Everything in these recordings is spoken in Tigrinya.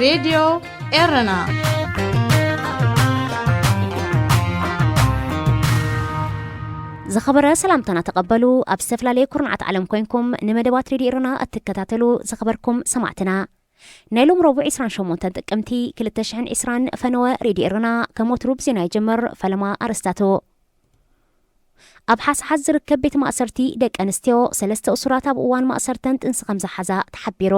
ሬድዮ ኤረና። ዝኸበረ ሰላምታና ተቐበሉ። ኣብ ዝተፈላለየ ኩርናዓት ዓለም ኮይንኩም ንመደባት ሬድዮ ኤረና እትከታተሉ ዝኸበርኩም ሰማዕትና፣ ናይ ሎም ረቡዕ ዕስራን ሸሞንተን ጥቅምቲ ክልተ ሽሕን ዕስራን ፈነወ ሬድዮ ኤረና ከም ወትሩ ብዜና ይጀምር። ፈለማ ኣርእስታቱ። ኣብ ሓስሓስ ዝርከብ ቤት ማእሰርቲ ደቂ ኣንስትዮ ሰለስተ እሱራት ኣብ እዋን ማእሰርተን ጥንሲ ከም ዝሓዛ ተሓቢሩ።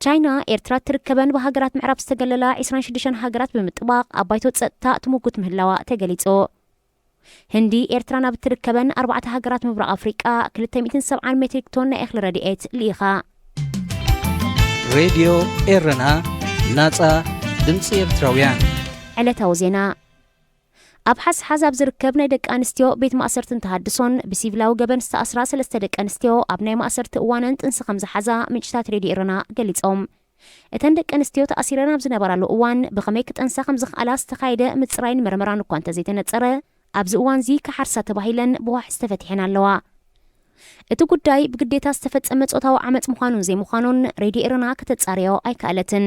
ቻይና፣ ኤርትራ እትርከበን ብሃገራት ምዕራብ ዝተገለላ ዕስራን ሽዱሽተን ሃገራት ብምጥባቕ ኣብ ባይቶ ጸጥታ ትምጉት ምህላዋ ተገሊጹ። ህንዲ፣ ኤርትራ ናብ እትርከበን ኣርባዕተ ሃገራት ምብራቕ ኣፍሪቃ ክልተ ሚእትን ሰብዓን ሜትሪክ ቶን ናይ እኽሊ ረድኤት ልኢኻ። ሬድዮ ኤረና፣ ናጻ ድምጺ ኤርትራውያን። ዕለታዊ ዜና። ኣብ ሓስሓዝ ኣብ ዝርከብ ናይ ደቂ ኣንስትዮ ቤት ማእሰርትን ተሃድሶን ብሲቪላዊ ገበን ዝተኣስራ ሰለስተ ደቂ ኣንስትዮ ኣብ ናይ ማእሰርቲ እዋነን ጥንሲ ከም ዝሓዛ ምንጭታት ሬድዮ ኤረና ገሊጾም። እተን ደቂ ኣንስትዮ ተኣሲረን ኣብ ዝነበራሉ እዋን ብኸመይ ክጠንሳ ከም ዝኽኣላ ዝተኻየደ ምጽራይን መርመራን እኳ እንተዘይተነጸረ፣ ኣብዚ እዋንዚ ክሓርሳ ተባሂለን ብዋሕስ ተፈቲሐን ኣለዋ። እቲ ጉዳይ ብግዴታ ዝተፈጸመ ጾታዊ ዓመጽ ምዃኑን ዘይምዃኑን ሬድዮ ኤረና ከተጻርዮ ኣይከኣለትን።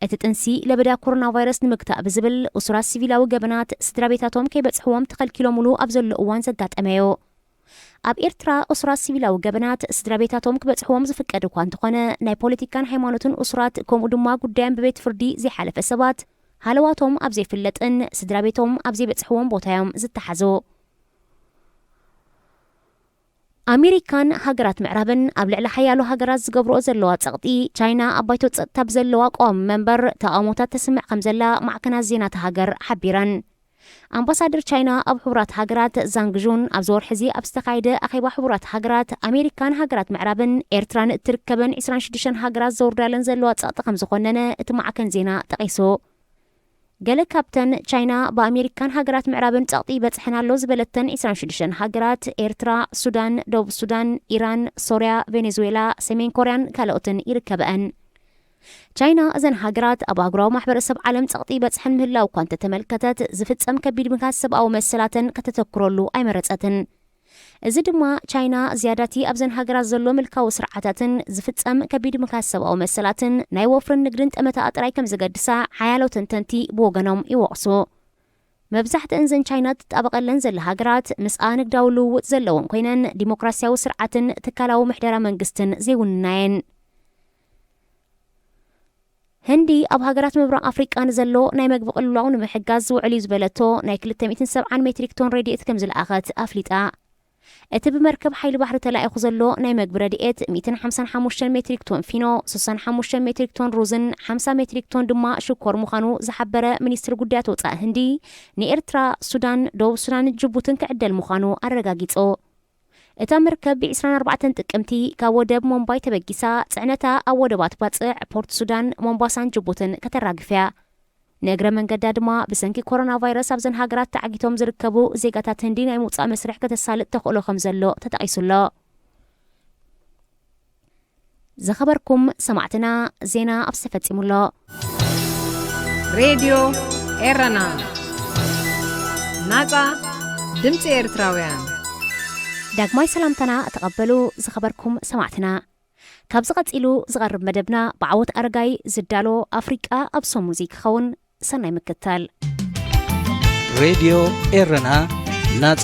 እቲ ጥንሲ ለበዳ ኮሮና ቫይረስ ንምግታእ ብዝብል እሱራት ሲቪላዊ ገበናት ስድራ ቤታቶም ከይበጽሕዎም ተኸልኪሎምሉ ኣብ ዘሎ እዋን ዘጋጠመ እዩ። ኣብ ኤርትራ እሱራት ሲቪላዊ ገበናት ስድራ ቤታቶም ክበጽሕዎም ዝፍቀድ እኳ እንተኾነ፣ ናይ ፖለቲካን ሃይማኖትን እሱራት ከምኡ ድማ ጉዳዮም ብቤት ፍርዲ ዘይሓለፈ ሰባት ሃለዋቶም ኣብ ዘይፍለጥን ስድራ ቤቶም ኣብ ዘይበጽሕዎም ቦታ እዮም ዝተሓዙ። ኣሜሪካን ሃገራት ምዕራብን ኣብ ልዕሊ ሓያሎ ሃገራት ዝገብርኦ ዘለዋ ጸቕጢ፣ ቻይና ኣብ ባይቶ ጸጥታ ብዘለዋ ቀዋሚ መንበር ተቓውሞታት ተስምዕ ከም ዘላ ማዕከናት ዜና እታ ሃገር ሓቢረን። ኣምባሳደር ቻይና ኣብ ሕቡራት ሃገራት ዛንግ ጁን ኣብዚ ወርሒ እዚ ኣብ ዝተኻየደ ኣኼባ ሕቡራት ሃገራት፣ ኣሜሪካን ሃገራት ምዕራብን ኤርትራን እትርከበን ዕስራን ሽዱሽተን ሃገራት ዘውርዳለን ዘለዋ ጸቕጢ ከም ዝኾነነ እቲ ማዕከን ዜና ጠቒሱ። ገለ ካብተን ቻይና ብኣሜሪካን ሃገራት ምዕራብን ጸቕጢ ይበጽሐን ኣሎ ዝበለተን ዕስራን ሽዱሽተን ሃገራት፣ ኤርትራ፣ ሱዳን፣ ደቡብ ሱዳን፣ ኢራን፣ ሶርያ፣ ቬኔዙዌላ፣ ሰሜን ኮርያን ካልኦትን ይርከበአን። ቻይና እዘን ሃገራት ኣብ ኣህጉራዊ ማሕበረሰብ ዓለም ጸቕጢ ይበጽሐን ምህላው እኳ እንተተመልከተት፣ ዝፍጸም ከቢድ ምግሃስ ሰብኣዊ መሰላተን ከተተኩረሉ ኣይመረጸትን። እዚ ድማ ቻይና ዝያዳቲ ኣብዘን ሃገራት ዘሎ ምልካዊ ስርዓታትን ዝፍጸም ከቢድ ምግሃስ ሰብኣዊ መሰላትን ናይ ወፍርን ንግድን ጠመታኣ ጥራይ ከም ዘገድሳ ሓያሎ ተንተንቲ ብወገኖም ይወቕሱ። መብዛሕትአን ዘን ቻይና ትጣበቐለን ዘላ ሃገራት ምስኣ ንግዳዊ ልውውጥ ዘለወን ኮይነን፣ ዲሞክራሲያዊ ስርዓትን ትካላዊ ምሕደራ መንግስትን ዘይውንናየን። ህንዲ ኣብ ሃገራት ምብራቕ ኣፍሪቃ ንዘሎ ናይ መግቢ ቅልውላው ንምሕጋዝ ዝውዕል እዩ ዝበለቶ ናይ ክልተ ሚእትን ሰብዓን ሜትሪክ ቶን ረድኤት ከም ዝለኣኸት ኣፍሊጣ። እቲ ብመርከብ ሓይሊ ባሕሪ ተላኢኹ ዘሎ ናይ መግቢ ረድኤት ሚእትን ሓምሳን ሓሙሽተን ሜትሪክ ቶን ፊኖ፣ ስሳን ሓሙሽተን ሜትሪክ ቶን ሩዝን ሓምሳ ሜትሪክ ቶን ድማ ሽኮር ምዃኑ ዝሓበረ ሚኒስትሪ ጉዳያት ወጻኢ ህንዲ፣ ንኤርትራ፣ ሱዳን፣ ደቡብ ሱዳንን ጅቡትን ክዕደል ምዃኑ ኣረጋጊጹ። እታ መርከብ ብዕስራን ኣርባዕተን ጥቅምቲ ካብ ወደብ ሞምባይ ተበጊሳ፣ ጽዕነታ ኣብ ወደባት ባጽዕ፣ ፖርት ሱዳን፣ ሞምባሳን ጅቡትን ከተራግፍ እያ። ንእግረ መንገዳ ድማ ብሰንኪ ኮሮና ቫይረስ ኣብዘን ሃገራት ተዓጊቶም ዝርከቡ ዜጋታት ህንዲ ናይ ምውጻእ መስርሕ ከተሳልጥ ተኽእሎ ከም ዘሎ ተጠቒሱ ኣሎ። ዝኸበርኩም ሰማዕትና፣ ዜና ኣብዚ ተፈጺሙ ኣሎ። ሬድዮ ኤረና፣ ናጻ ድምጺ ኤርትራውያን። ዳግማይ ሰላምታና ተቐበሉ ዝኸበርኩም ሰማዕትና። ካብዚ ቀጺሉ ዝቐርብ መደብና ብዓወት ኣረጋይ ዝዳሎ ኣፍሪቃ ኣብ ሰሙዚ ክኸውን። ሰናይ ምክታል። ሬድዮ ኤረና፣ ናጻ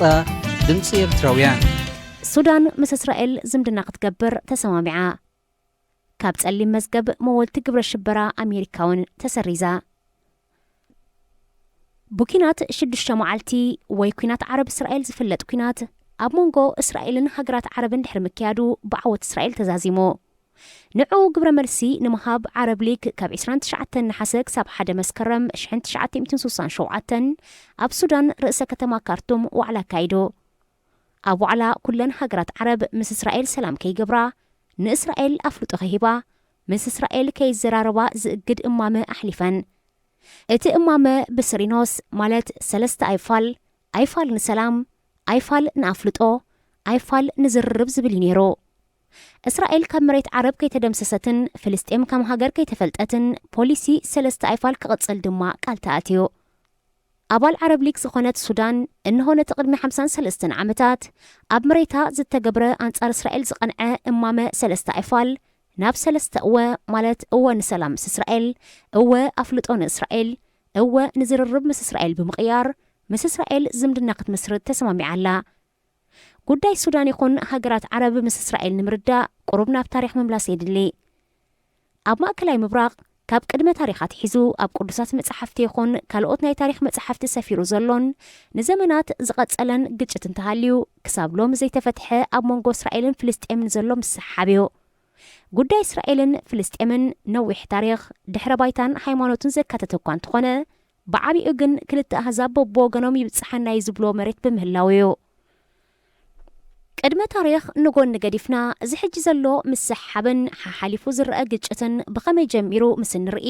ድምጺ ኤርትራውያን። ሱዳን ምስ እስራኤል ዝምድና ክትገብር ተሰማሚዓ። ካብ ጸሊም መዝገብ መወልቲ ግብረ ሽበራ ኣሜሪካ እውን ተሰሪዛ። ብኲናት ሽዱሽተ መዓልቲ ወይ ኲናት ዓረብ እስራኤል ዝፍለጥ ኲናት ኣብ መንጎ እስራኤልን ሃገራት ዓረብን ድሕሪ ምክያዱ ብዓወት እስራኤል ተዛዚሙ። ንዕኡ ግብረ መልሲ ንምሃብ ዓረብ ሊግ ካብ ዕስራን ትሽዓተን ነሓሰ ክሳብ ሓደ መስከረም ሽሕን ትሽዓተ ሚእትን ስሳን ሸውዓተን ኣብ ሱዳን ርእሰ ከተማ ካርቱም ዋዕላ ኣካይዱ። ኣብ ዋዕላ ኩለን ሃገራት ዓረብ ምስ እስራኤል ሰላም ከይገብራ፣ ንእስራኤል ኣፍልጦ ከይህባ፣ ምስ እስራኤል ከይዘራረባ ዝእግድ እማመ ኣሕሊፈን። እቲ እማመ ብስሪኖስ ማለት ሰለስተ ኣይፋል፣ ኣይፋል ንሰላም፣ ኣይፋል ንኣፍልጦ፣ ኣይፋል ንዝርርብ ዝብል እዩ ነይሩ። እስራኤል ካብ መሬት ዓረብ ከይተደምሰሰትን ፍልስጤም ከም ሃገር ከይተፈልጠትን ፖሊሲ ሰለስተ ኣይፋል ክቕጽል ድማ ቃል ተኣትዩ። ኣባል ዓረብ ሊግ ዝኾነት ሱዳን፣ እንሆ ነቲ ቅድሚ ሓምሳን ሰለስተን ዓመታት ኣብ መሬታ ዝተገብረ ኣንጻር እስራኤል ዝቐንዐ እማመ ሰለስተ ኣይፋል ናብ ሰለስተ እወ፣ ማለት እወ ንሰላም ምስ እስራኤል፣ እወ ኣፍልጦ ንእስራኤል፣ እወ ንዝርርብ ምስ እስራኤል ብምቕያር፣ ምስ እስራኤል ዝምድና ክትምስርት ተሰማሚዓ ኣላ። ጉዳይ ሱዳን ይኹን ሃገራት ዓረብ ምስ እስራኤል ንምርዳእ ቁሩብ ናብ ታሪኽ ምምላስ የድሊ። ኣብ ማእከላይ ምብራቕ ካብ ቅድመ ታሪኽ ኣትሒዙ ኣብ ቅዱሳት መጻሕፍቲ ይኹን ካልኦት ናይ ታሪኽ መጻሕፍቲ ሰፊሩ ዘሎን ንዘመናት ዝቐጸለን ግጭት እንተሃልዩ፣ ክሳብ ሎሚ ዘይተፈትሐ ኣብ መንጎ እስራኤልን ፍልስጤምን ዘሎ ምስሕሓብ እዩ። ጉዳይ እስራኤልን ፍልስጤምን ነዊሕ ታሪኽ፣ ድሕረ ባይታን ሃይማኖትን ዘካተተ እኳ እንተኾነ፣ ብዓቢኡ ግን ክልተ ኣህዛብ በብወገኖም ይብጽሓና እዩ ዝብሎ መሬት ብምህላው እዩ። ቅድመ ታሪኽ ንጎኒ ገዲፍና፣ እዚ ሕጂ ዘሎ ምስሕሓብን ሓሓሊፉ ዝረአ ግጭትን ብኸመይ ጀሚሩ ምስ እንርኢ፣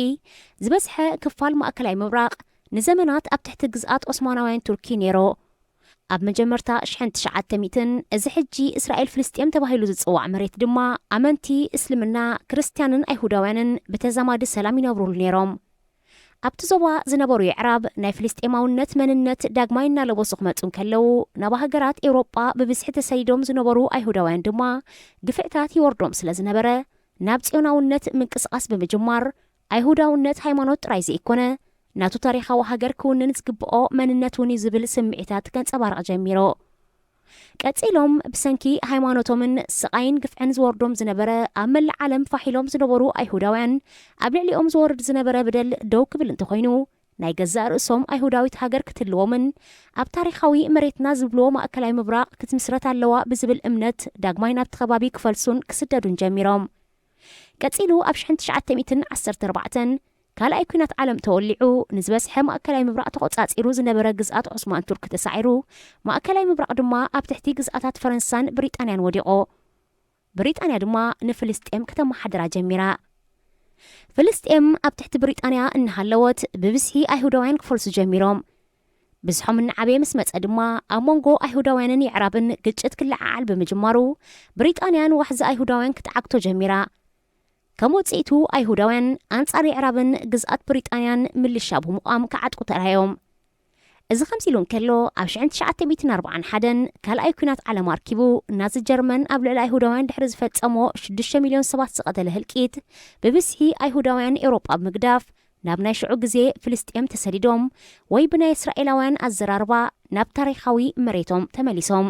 ዝበዝሐ ክፋል ማእከላይ ምብራቕ ንዘመናት ኣብ ትሕቲ ግዝኣት ኦስማናውያን ቱርኪ ነይሩ። ኣብ መጀመርታ ሽሕን ትሽዓተ ሚእትን፣ እዚ ሕጂ እስራኤል ፍልስጤም ተባሂሉ ዝጽዋዕ መሬት ድማ፣ ኣመንቲ እስልምና፣ ክርስትያንን ኣይሁዳውያንን ብተዛማዲ ሰላም ይነብሩሉ ነይሮም። ኣብቲ ዞባ ዝነበሩ የዕራብ ናይ ፍልስጤማውነት መንነት ዳግማይ እናለበሱ ክመጹ እንከለዉ፣ ናብ ሃገራት ኤውሮጳ ብብዝሒ ተሰዲዶም ዝነበሩ ኣይሁዳውያን ድማ ግፍዕታት ይወርዶም ስለ ዝነበረ፣ ናብ ጽዮናውነት ምንቅስቓስ ብምጅማር፣ ኣይሁዳውነት ሃይማኖት ጥራይ ዘይኮነ፣ ናቱ ታሪኻዊ ሃገር ክውንን ዝግብኦ መንነት እውን እዩ ዝብል ስምዒታት ከንጸባርቕ ጀሚሩ። ቀጺሎም ብሰንኪ ሃይማኖቶምን ስቓይን ግፍዕን ዝወርዶም ዝነበረ ኣብ መላእ ዓለም ፋሕ ኢሎም ዝነበሩ ኣይሁዳውያን ኣብ ልዕሊኦም ዝወርድ ዝነበረ በደል ደው ክብል እንተኾይኑ፣ ናይ ገዛእ ርእሶም ኣይሁዳዊት ሃገር ክትህልዎምን ኣብ ታሪኻዊ መሬትና ዝብልዎ ማእከላይ ምብራቕ ክትምስረት ኣለዋ ብዝብል እምነት ዳግማይ ናብቲ ከባቢ ክፈልሱን ክስደዱን ጀሚሮም። ቀጺሉ ኣብ ሽሕን ትሽዓተ ሚእትን ዓሰርተ ኣርባዕተን ካልኣይ ኲናት ዓለም ተወሊዑ፣ ንዝበዝሐ ማእከላይ ምብራቕ ተቖጻጺሩ ዝነበረ ግዝኣት ዑስማን ቱርክ ተሳዒሩ፣ ማእከላይ ምብራቕ ድማ ኣብ ትሕቲ ግዝኣታት ፈረንሳን ብሪጣንያን ወዲቑ። ብሪጣንያ ድማ ንፍልስጤም ከተመሓድራ ጀሚራ። ፍልስጤም ኣብ ትሕቲ ብሪጣንያ እናሃለወት፣ ብብዝሒ ኣይሁዳውያን ክፈልሱ ጀሚሮም። ብዝሖም እናዓበየ ምስ መጸ ድማ፣ ኣብ መንጎ ኣይሁዳውያንን የዕራብን ግጭት ክለዓዓል ብምጅማሩ፣ ብሪጣንያ ንዋሕዚ ኣይሁዳውያን ክትዓግቶ ጀሚራ። ከም ውጽኢቱ፣ ኣይሁዳውያን ኣንጻር የዕራብን ግዝኣት ብሪጣንያን ምልሻ ብምቋም ክዓጥቁ ተራዮም። እዚ ከምዚ ኢሉ እንከሎ፣ ኣብ ሽሕን ትሽዓተ ሚእትን ኣርባዓን ሓደን ካልኣይ ኲናት ዓለም ኣርኪቡ፣ ናዚ ጀርመን ኣብ ልዕሊ ኣይሁዳውያን ድሕሪ ዝፈጸሞ ሽዱሽተ ሚልዮን ሰባት ዝቐተለ ህልቂት፣ ብብዝሒ ኣይሁዳውያን ኤውሮጳ ብምግዳፍ፣ ናብ ናይ ሽዑ ግዜ ፍልስጤም ተሰዲዶም፣ ወይ ብናይ እስራኤላውያን ኣዘራርባ፣ ናብ ታሪኻዊ መሬቶም ተመሊሶም።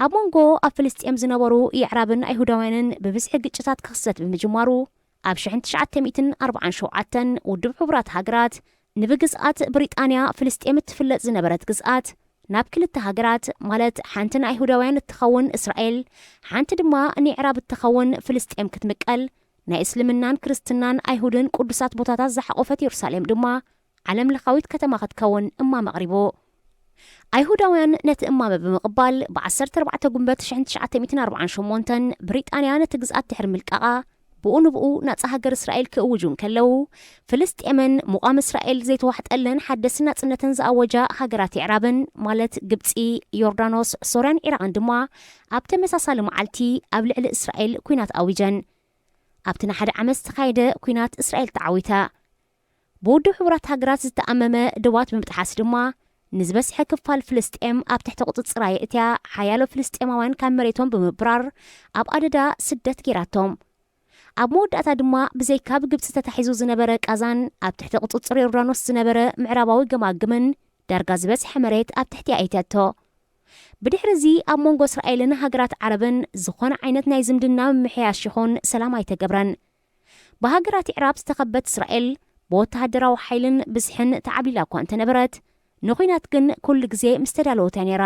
ኣብ መንጎ ኣብ ፍልስጤም ዝነበሩ የዕራብን ኣይሁዳውያንን ብብዝሒ ግጭታት ክኽሰት ብምጅማሩ፣ ኣብ ሽሕን ትሽዓተ ሚእትን ኣርባዓን ሸውዓተን ውድብ ሕቡራት ሃገራት ንብግዝኣት ብሪጣንያ ፍልስጤም እትፍለጥ ዝነበረት ግዝኣት ናብ ክልተ ሃገራት፣ ማለት ሓንቲ ንኣይሁዳውያን እትኸውን እስራኤል፣ ሓንቲ ድማ ንየዕራብ እትኸውን ፍልስጤም ክትምቀል፣ ናይ እስልምናን ክርስትናን ኣይሁድን ቅዱሳት ቦታታት ዝሓቖፈት የሩሳሌም ድማ ዓለም ለኻዊት ከተማ ክትከውን እማመ ኣቕሪቡ። ኣይሁዳውያን ነቲ እማመ ብምቕባል፣ ብ ዓሰርተ ኣርባዕተ ጉንበት ሽሕን ትሽዓተ ሚእትን ኣርባዓን ሸሞንተን ብሪጣንያ ነቲ ግዝኣት ድሕሪ ምልቃቓ፣ ብኡ ንብኡ ናጻ ሃገር እስራኤል ክእውጁ እንከለዉ፣ ፍልስጤምን ምቋም እስራኤል ዘይተዋሕጠለን ሓደስቲ ናጽነተን ዝኣወጃ ሃገራት የዕራብን፣ ማለት ግብጺ፣ ዮርዳኖስ፣ ሶርያን ዒራቕን ድማ ኣብ ተመሳሳሊ መዓልቲ ኣብ ልዕሊ እስራኤል ኲናት ኣዊጀን። ኣብቲ ንሓደ ዓመት ዝተኻየደ ኲናት እስራኤል ተዓዊታ። ብውድብ ሕቡራት ሃገራት ዝተኣመመ ደባት ብምጥሓስ ድማ፣ ንዝበዝሐ ክፋል ፍልስጤም ኣብ ትሕቲ ቁጽጽራ የእትያ፣ ሓያሎ ፍልስጤማውያን ካብ መሬቶም ብምብራር፣ ኣብ ኣደዳ ስደት ገይራቶም። ኣብ መወዳእታ ድማ፣ ብዘይካ ብግብጺ ተታሒዙ ዝነበረ ቃዛን ኣብ ትሕቲ ቁጽጽር ዮርዳኖስ ዝነበረ ምዕራባዊ ገማግምን፣ ዳርጋ ዝበዝሐ መሬት ኣብ ትሕቲ ኣእትያቶ። ብድሕሪ እዚ፣ ኣብ መንጎ እስራኤልን ሃገራት ዓረብን ዝኾነ ዓይነት ናይ ዝምድና ምምሕያሽ ይኹን ሰላም ኣይተገብረን። ብሃገራት የዕራብ ዝተኸበት እስራኤል፣ ብወተሃደራዊ ሓይልን ብዝሕን ተዓብሊላ እኳ እንተነበረት፣ ንኹናት ግን ኩሉ ግዜ ምስ ተዳለወት እያ ነይራ።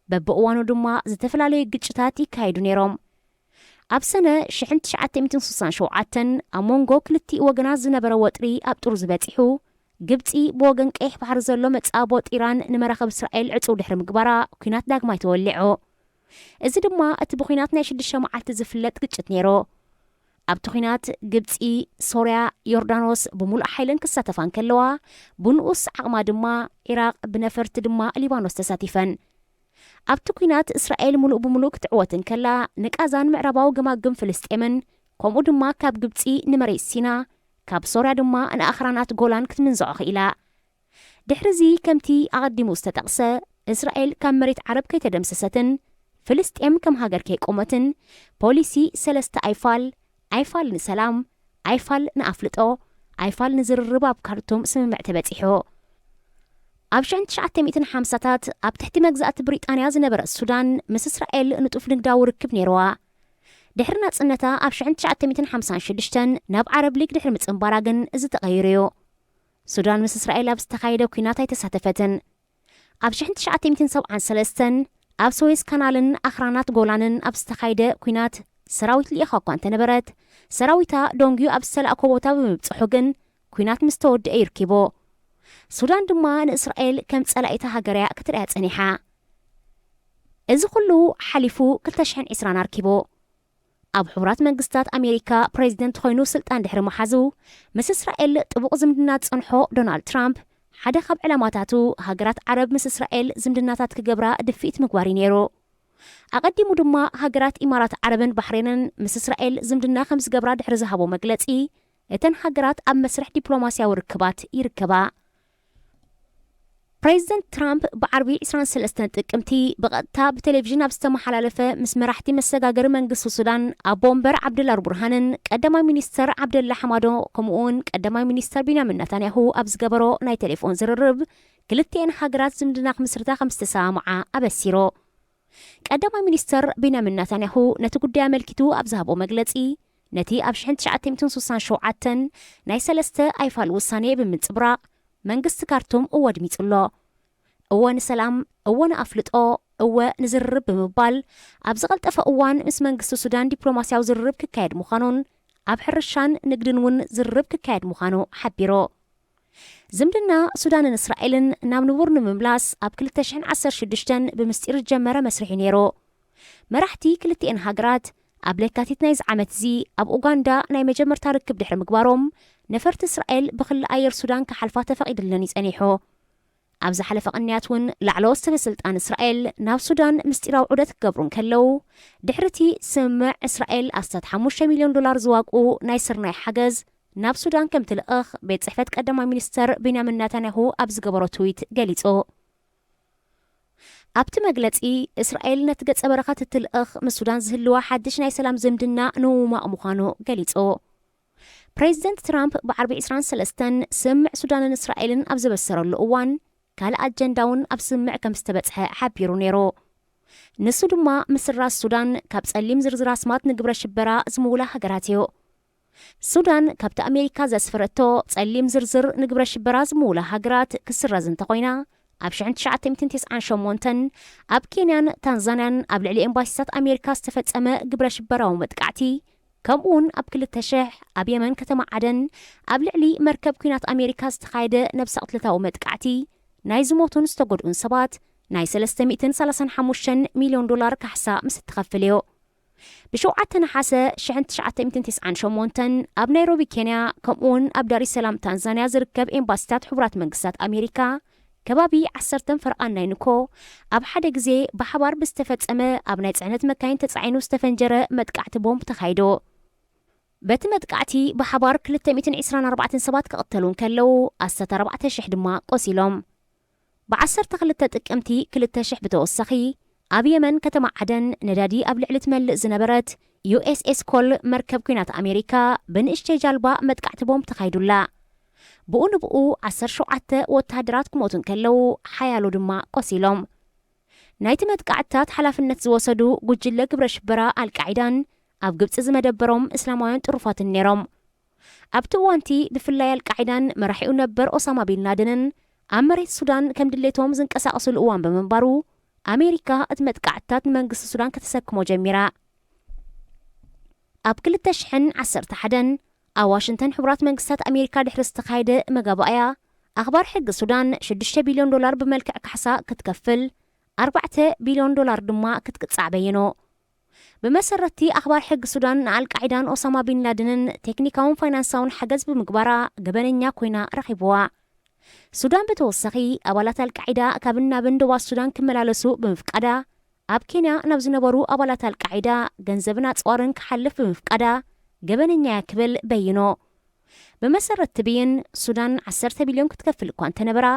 በብእዋኑ ድማ ዝተፈላለዩ ግጭታት ይካየዱ ነይሮም። ኣብ ሰነ ሽሕን ትሽዓተ ሚእትን ስሳን ሸውዓተን ኣብ መንጎ ክልቲኡ ወገናት ዝነበረ ወጥሪ ኣብ ጥሩ ዝበጺሑ፣ ግብጺ ብወገን ቀይሕ ባሕሪ ዘሎ መጻቦ ጢራን ንመራኽብ እስራኤል ዕጹው ድሕሪ ምግባራ፣ ኲናት ዳግማይ ተወሊዑ። እዚ ድማ እቲ ብኲናት ናይ ሽዱሽተ መዓልቲ ዝፍለጥ ግጭት ነይሩ። ኣብቲ ኲናት ግብጺ፣ ሶርያ፣ ዮርዳኖስ ብምሉእ ሓይለን ክሳተፋ እንከለዋ፣ ብንኡስ ዓቕማ ድማ ዒራቕ፣ ብነፈርቲ ድማ ሊባኖስ ተሳቲፈን። ኣብቲ ኲናት እስራኤል ምሉእ ብምሉእ ክትዕወት እንከላ፣ ንቃዛን ምዕራባዊ ገማግም ፍልስጤምን፣ ከምኡ ድማ ካብ ግብጺ ንመሬት ሲና፣ ካብ ሶርያ ድማ ንኣኽራናት ጎላን ክትምንዝዖ ክኢላ። ድሕሪ እዚ፣ ከምቲ ኣቐዲሙ ዝተጠቕሰ፣ እስራኤል ካብ መሬት ዓረብ ከይተደምሰሰትን፣ ፍልስጤም ከም ሃገር ከይቆመትን፣ ፖሊሲ ሰለስተ ኣይፋል፣ ኣይፋል ንሰላም፣ ኣይፋል ንኣፍልጦ፣ ኣይፋል ንዝርርብ ኣብ ካርቱም ስምምዕ ተበጺሑ። ኣብ ሽሕን ትሽዓተ ሚእትን ሓምሳታት ኣብ ትሕቲ መግዛእቲ ብሪጣንያ ዝነበረት ሱዳን ምስ እስራኤል ንጡፍ ንግዳዊ ርክብ ነይርዋ። ድሕሪ ናጽነታ ኣብ ሽሕን ትሽዓተ ሚእትን ሓምሳን ሽዱሽተን ናብ ዓረብ ሊግ ድሕሪ ምጽንባራ ግን እዚ ተቐይሩ እዩ። ሱዳን ምስ እስራኤል ኣብ ዝተኻየደ ኲናት ኣይተሳተፈትን። ኣብ ሽሕን ትሽዓተ ሚእትን ሰብዓን ሰለስተን ኣብ ስዌዝ ካናልን ኣኽራናት ጎላንን ኣብ ዝተኻየደ ኲናት ሰራዊት ልኢኻ እኳ እንተነበረት፣ ሰራዊታ ዶንግዩ ኣብ ዝተላእኮ ቦታ ብምብጽሑ ግን ኲናት ምስ ተወድአ ይርኪቦ። ሱዳን ድማ ንእስራኤል ከም ጸላኢታ ሃገር እያ ክትርእያ ጸኒሓ። እዚ ኩሉ ሓሊፉ ክልተ ሽሕን ዕስራን ኣርኪቡ። ኣብ ሕቡራት መንግስታት ኣሜሪካ ፕሬዚደንት ኮይኑ ስልጣን ድሕሪ ምሓዙ፣ ምስ እስራኤል ጥቡቕ ዝምድና ዝጸንሖ ዶናልድ ትራምፕ፣ ሓደ ካብ ዕላማታቱ ሃገራት ዓረብ ምስ እስራኤል ዝምድናታት ክገብራ ድፍኢት ምግባር እዩ ነይሩ። ኣቐዲሙ ድማ ሃገራት ኢማራት ዓረብን ባሕሬንን ምስ እስራኤል ዝምድና ከም ዝገብራ ድሕሪ ዝሃቦ መግለጺ፣ እተን ሃገራት ኣብ መስርሕ ዲፕሎማስያዊ ርክባት ይርከባ። ፕሬዚደንት ትራምፕ ብዓርቢ ዕስራን ሰለስተን ጥቅምቲ ብቐጥታ ብቴሌቪዥን ኣብ ዝተመሓላለፈ ምስ መራሕቲ መሰጋገሪ መንግስቲ ሱዳን ኣቦ ወንበር ዓብደላ ቡርሃንን ቀዳማይ ሚኒስተር ዓብደላ ሓማዶ ከምኡውን ቀዳማይ ሚኒስተር ቢንያሚን ናታንያሁ ኣብ ዝገበሮ ናይ ቴሌፎን ዝርርብ፣ ክልቲኤን ሃገራት ዝምድና ክምስርታ ከም ዝተሰማምዓ ኣበሲሩ። ቀዳማይ ሚኒስተር ቢንያሚን ናታንያሁ ነቲ ጉዳይ ኣመልኪቱ ኣብ ዝሃቦ መግለጺ፣ ነቲ ኣብ ሽሕን ትሽዓተ ሚእትን ስሳን ሸውዓተን ናይ ሰለስተ ኣይፋል ውሳኔ ብምንጽብራቕ፣ መንግስቲ ካርቱም እወ ኣድሚጹ ኣሎ። እወ ንሰላም፣ እወ ንኣፍልጦ፣ እወ ንዝርርብ ብምባል፣ ኣብ ዝቐልጠፈ እዋን ምስ መንግስቲ ሱዳን ዲፕሎማስያዊ ዝርርብ ክካየድ ምዃኑን ኣብ ሕርሻን ንግድን እውን ዝርርብ ክካየድ ምዃኑ ሓቢሩ። ዝምድና ሱዳንን እስራኤልን ናብ ንቡር ንምምላስ ኣብ ክልተ ሽሕን ዓሰርተ ሽዱሽተን ብምስጢር ዝጀመረ መስርሕ እዩ ነይሩ። መራሕቲ ክልቲኤን ሃገራት ኣብ ለካቲት ናይዚ ዓመት እዚ ኣብ ኡጋንዳ ናይ መጀመርታ ርክብ ድሕሪ ምግባሮም፣ ነፈርቲ እስራኤል ብክሊ ኣየር ሱዳን ክሓልፋ ተፈቒድለን እዩ ጸኒሑ። ኣብ ዝሓለፈ ቅንያት እውን ላዕለዎት ሰበስልጣን እስራኤል ናብ ሱዳን ምስጢራዊ ዑደት ክገብሩ እንከለዉ፣ ድሕሪ እቲ ስምምዕ እስራኤል ኣስታት ሓሙሽተ ሚልዮን ዶላር ዝዋግኡ ናይ ስርናይ ሓገዝ ናብ ሱዳን ከም ትልእኽ ቤት ጽሕፈት ቀዳማይ ሚኒስተር ቤንያሚን ናታንያሁ ኣብ ዝገበሮ ትዊት ገሊጹ። ኣብቲ መግለጺ፣ እስራኤል ነቲ ገጸ በረኸት እትልእኽ ምስ ሱዳን ዝህልዋ ሓድሽ ናይ ሰላም ዝምድና ንምውማቕ ምዃኑ ገሊጹ። ፕሬዚደንት ትራምፕ ብዓርቢ ዕስራን ሰለስተን ስምምዕ ሱዳንን እስራኤልን ኣብ ዘበሰረሉ እዋን፣ ካልእ ኣጀንዳ እውን ኣብ ስምምዕ ከም ዝተበጽሐ ሓቢሩ ነይሩ። ንሱ ድማ ምስራዝ ሱዳን ካብ ጸሊም ዝርዝር ኣስማት ንግብረ ሽበራ ዝምውላ ሃገራት እዩ። ሱዳን ካብቲ ኣሜሪካ ዘስፈረቶ ጸሊም ዝርዝር ንግብረ ሽበራ ዝምውላ ሃገራት ክስረዝ እንተኾይና፣ ኣብ ሽሕን ትሽዓተ ሚእትን ተስዓን ሸሞንተን ኣብ ኬንያን ታንዛንያን ኣብ ልዕሊ ኤምባሲታት ኣሜሪካ ዝተፈጸመ ግብረ ሽበራዊ መጥቃዕቲ፣ ከምኡውን ኣብ ክልተ ሽሕ ኣብ የመን ከተማ ዓደን ኣብ ልዕሊ መርከብ ኲናት ኣሜሪካ ዝተኻየደ ነብሰ ቅትለታዊ መጥቃዕቲ፣ ናይ ዝሞቱን ዝተጎድኡን ሰባት ናይ ሰለስተ ሚእትን ሰላሳን ሓሙሽተን ሚልዮን ዶላር ካሕሳ ምስ እትኸፍል እዩ። ብሸውዓተ ነሓሰ ሽሕን ትሽዓተ ሚእትን ተስዓን ሸሞንተን ኣብ ናይሮቢ ኬንያ፣ ከምኡውን ኣብ ዳር ሰላም ታንዛንያ ዝርከብ ኤምባሲታት ሕቡራት መንግስታት ኣሜሪካ፣ ከባቢ ዓሰርተን ፈረቓን ናይ ንኮ፣ ኣብ ሓደ ግዜ ብሓባር ብዝተፈጸመ ኣብ ናይ ጽዕነት መካይን ተጻዒኑ ዝተፈንጀረ መጥቃዕቲ ቦምብ ተኻይዶ። በቲ መጥቃዕቲ ብሓባር ክልተ ሚእትን ዕስራን ኣርባዕተን ሰባት ክቕተሉ እንከለዉ፣ ኣስታት ኣርባዕተ ሽሕ ድማ ቆሲሎም። ብዓሰርተ ክልተ ጥቅምቲ ክልተ ሽሕ ብተወሳኺ፣ ኣብ የመን ከተማ ዓደን ነዳዲ ኣብ ልዕሊ ትመልእ ዝነበረት ዩ ኤስ ኤስ ኮል መርከብ ኲናት ኣሜሪካ ብንእሽተይ ጃልባ መጥቃዕቲ ቦምብ ተኻይዱላ። ብኡ ንብኡ ዓሰርተ ሸውዓተ ወተሃደራት ክሞቱ እንከለዉ፣ ሓያሎ ድማ ቆሲሎም። ናይቲ መጥቃዕትታት ሓላፍነት ዝወሰዱ ጉጅለ ግብረ ሽበራ ኣልቃዒዳን ኣብ ግብጺ ዝመደበሮም እስላማውያን ጥሩፋትን ነይሮም። ኣብቲ እዋንቲ ብፍላይ ኣልቃዒዳን መራሒኡ ነበር ኦሳማ ቢን ላደንን ኣብ መሬት ሱዳን ከም ድሌቶም ዝንቀሳቐስሉ እዋን ብምንባሩ፣ ኣሜሪካ እቲ መጥቃዕትታት ንመንግስቲ ሱዳን ከተሰክሞ ጀሚራ። ኣብ ክልተ ሽሕን ዓሰርተ ሓደን ኣብ ዋሽንግተን ሕቡራት መንግስታት ኣሜሪካ ድሕሪ ዝተኻየደ መጋባእያ፣ ኣኽባር ሕጊ ሱዳን ሽዱሽተ ቢልዮን ዶላር ብመልክዕ ካሕሳ ክትከፍል፣ ኣርባዕተ ቢልዮን ዶላር ድማ ክትቅጻዕ በየኖ። ብመሰረትቲ ኣኽባር ሕጊ ሱዳን ንኣልቃዒዳን ኦሳማ ቢን ላደንን ቴክኒካውን ፋይናንሳውን ሓገዝ ብምግባራ ገበነኛ ኮይና ረኺብዋ። ሱዳን ብተወሳኺ ኣባላት ኣልቃዒዳ ካብን ናብን ደቡባዊ ሱዳን ክመላለሱ ብምፍቃዳ፣ ኣብ ኬንያ ናብ ዝነበሩ ኣባላት ኣልቃዒዳ ገንዘብን ኣጽዋርን ክሓልፍ ብምፍቃዳ ገበነኛ እያ ክብል በይኖ። ብመሰረት እቲ ብይን ሱዳን ዓሰርተ ቢልዮን ክትከፍል እኳ እንተነበራ፣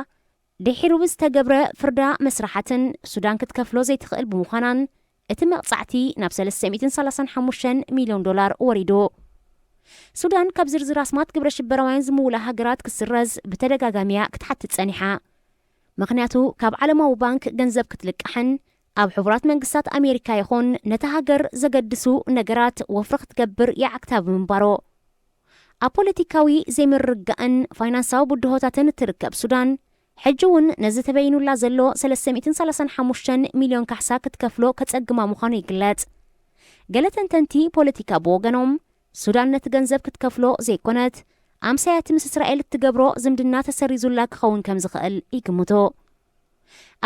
ድሒሩ ብዝተገብረ ፍርዳ መስራሓትን ሱዳን ክትከፍሎ ዘይትኽእል ብምዃናን እቲ መቕጻዕቲ ናብ ሰለስተ ሚእትን ሰላሳን ሓሙሽተን ሚልዮን ዶላር ወሪዱ። ሱዳን ካብ ዝርዝር ኣስማት ግብረ ሽበራውያን ዝምውላ ሃገራት ክትስረዝ ብተደጋጋሚ እያ ክትሓትት ጸኒሓ። ምኽንያቱ ካብ ዓለማዊ ባንክ ገንዘብ ክትልቃሕን ኣብ ሕቡራት መንግስታት ኣሜሪካ ይኹን ነታ ሃገር ዘገድሱ ነገራት ወፍሪ ክትገብር ይዓግታ ብምንባሩ። ኣብ ፖለቲካዊ ዘይምርግጋእን ፋይናንሳዊ ብድሆታትን እትርከብ ሱዳን፣ ሕጂ እውን ነዚ ተበይኑላ ዘሎ ሰለስተ ሚእትን ሰላሳን ሓሙሽተን ሚልዮን ካሕሳ ክትከፍሎ ከጸግማ ምዃኑ ይግለጽ። ገለ ተንተንቲ ፖለቲካ ብወገኖም፣ ሱዳን ነቲ ገንዘብ ክትከፍሎ ዘይኮነት፣ ኣምሳያ እቲ ምስ እስራኤል እትገብሮ ዝምድና ተሰሪዙላ ክኸውን ከም ዝኽእል ይግምቱ።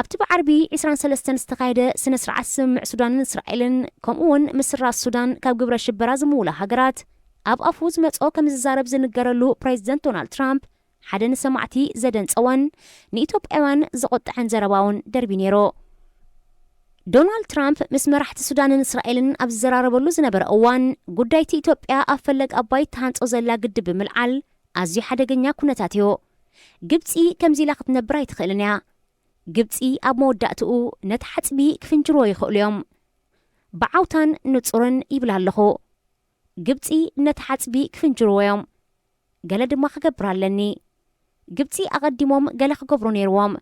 ኣብቲ ብዓርቢ ዕስራን ሰለስተን ዝተኻየደ ስነ ስርዓት ስምምዕ ሱዳንን እስራኤልን፣ ከምኡ እውን ምስራዝ ሱዳን ካብ ግብረ ሽበራ ዝምውላ ሃገራት፣ ኣብ ኣፉ ዝመጾ ከም ዝዛረብ ዝንገረሉ ፕሬዚደንት ዶናልድ ትራምፕ፣ ሓደ ንሰማዕቲ ዘደንጸወን ንኢትዮጵያውያን ዘቖጥዐን ዘረባ እውን ደርቢ ነይሩ። ዶናልድ ትራምፕ ምስ መራሕቲ ሱዳንን እስራኤልን ኣብ ዝዘራረበሉ ዝነበረ እዋን፣ ጉዳይቲ ኢትዮጵያ ኣብ ፈለግ ኣባይ እትሃንጾ ዘላ ግድብ ብምልዓል፣ ኣዝዩ ሓደገኛ ኩነታት እዩ። ግብጺ ከምዚ ኢላ ክትነብር ኣይትኽእልን እያ። ግብጺ ኣብ መወዳእትኡ ነቲ ሓጽቢ ክፍንጅርዎ ይኽእሉ እዮም። ብዓውታን ንጹርን ይብል ኣለኹ። ግብጺ ነቲ ሓጽቢ ክፍንጅርዎ እዮም። ገለ ድማ ክገብር ኣለኒ። ግብጺ ኣቐዲሞም ገለ ክገብሩ ነይርዎም።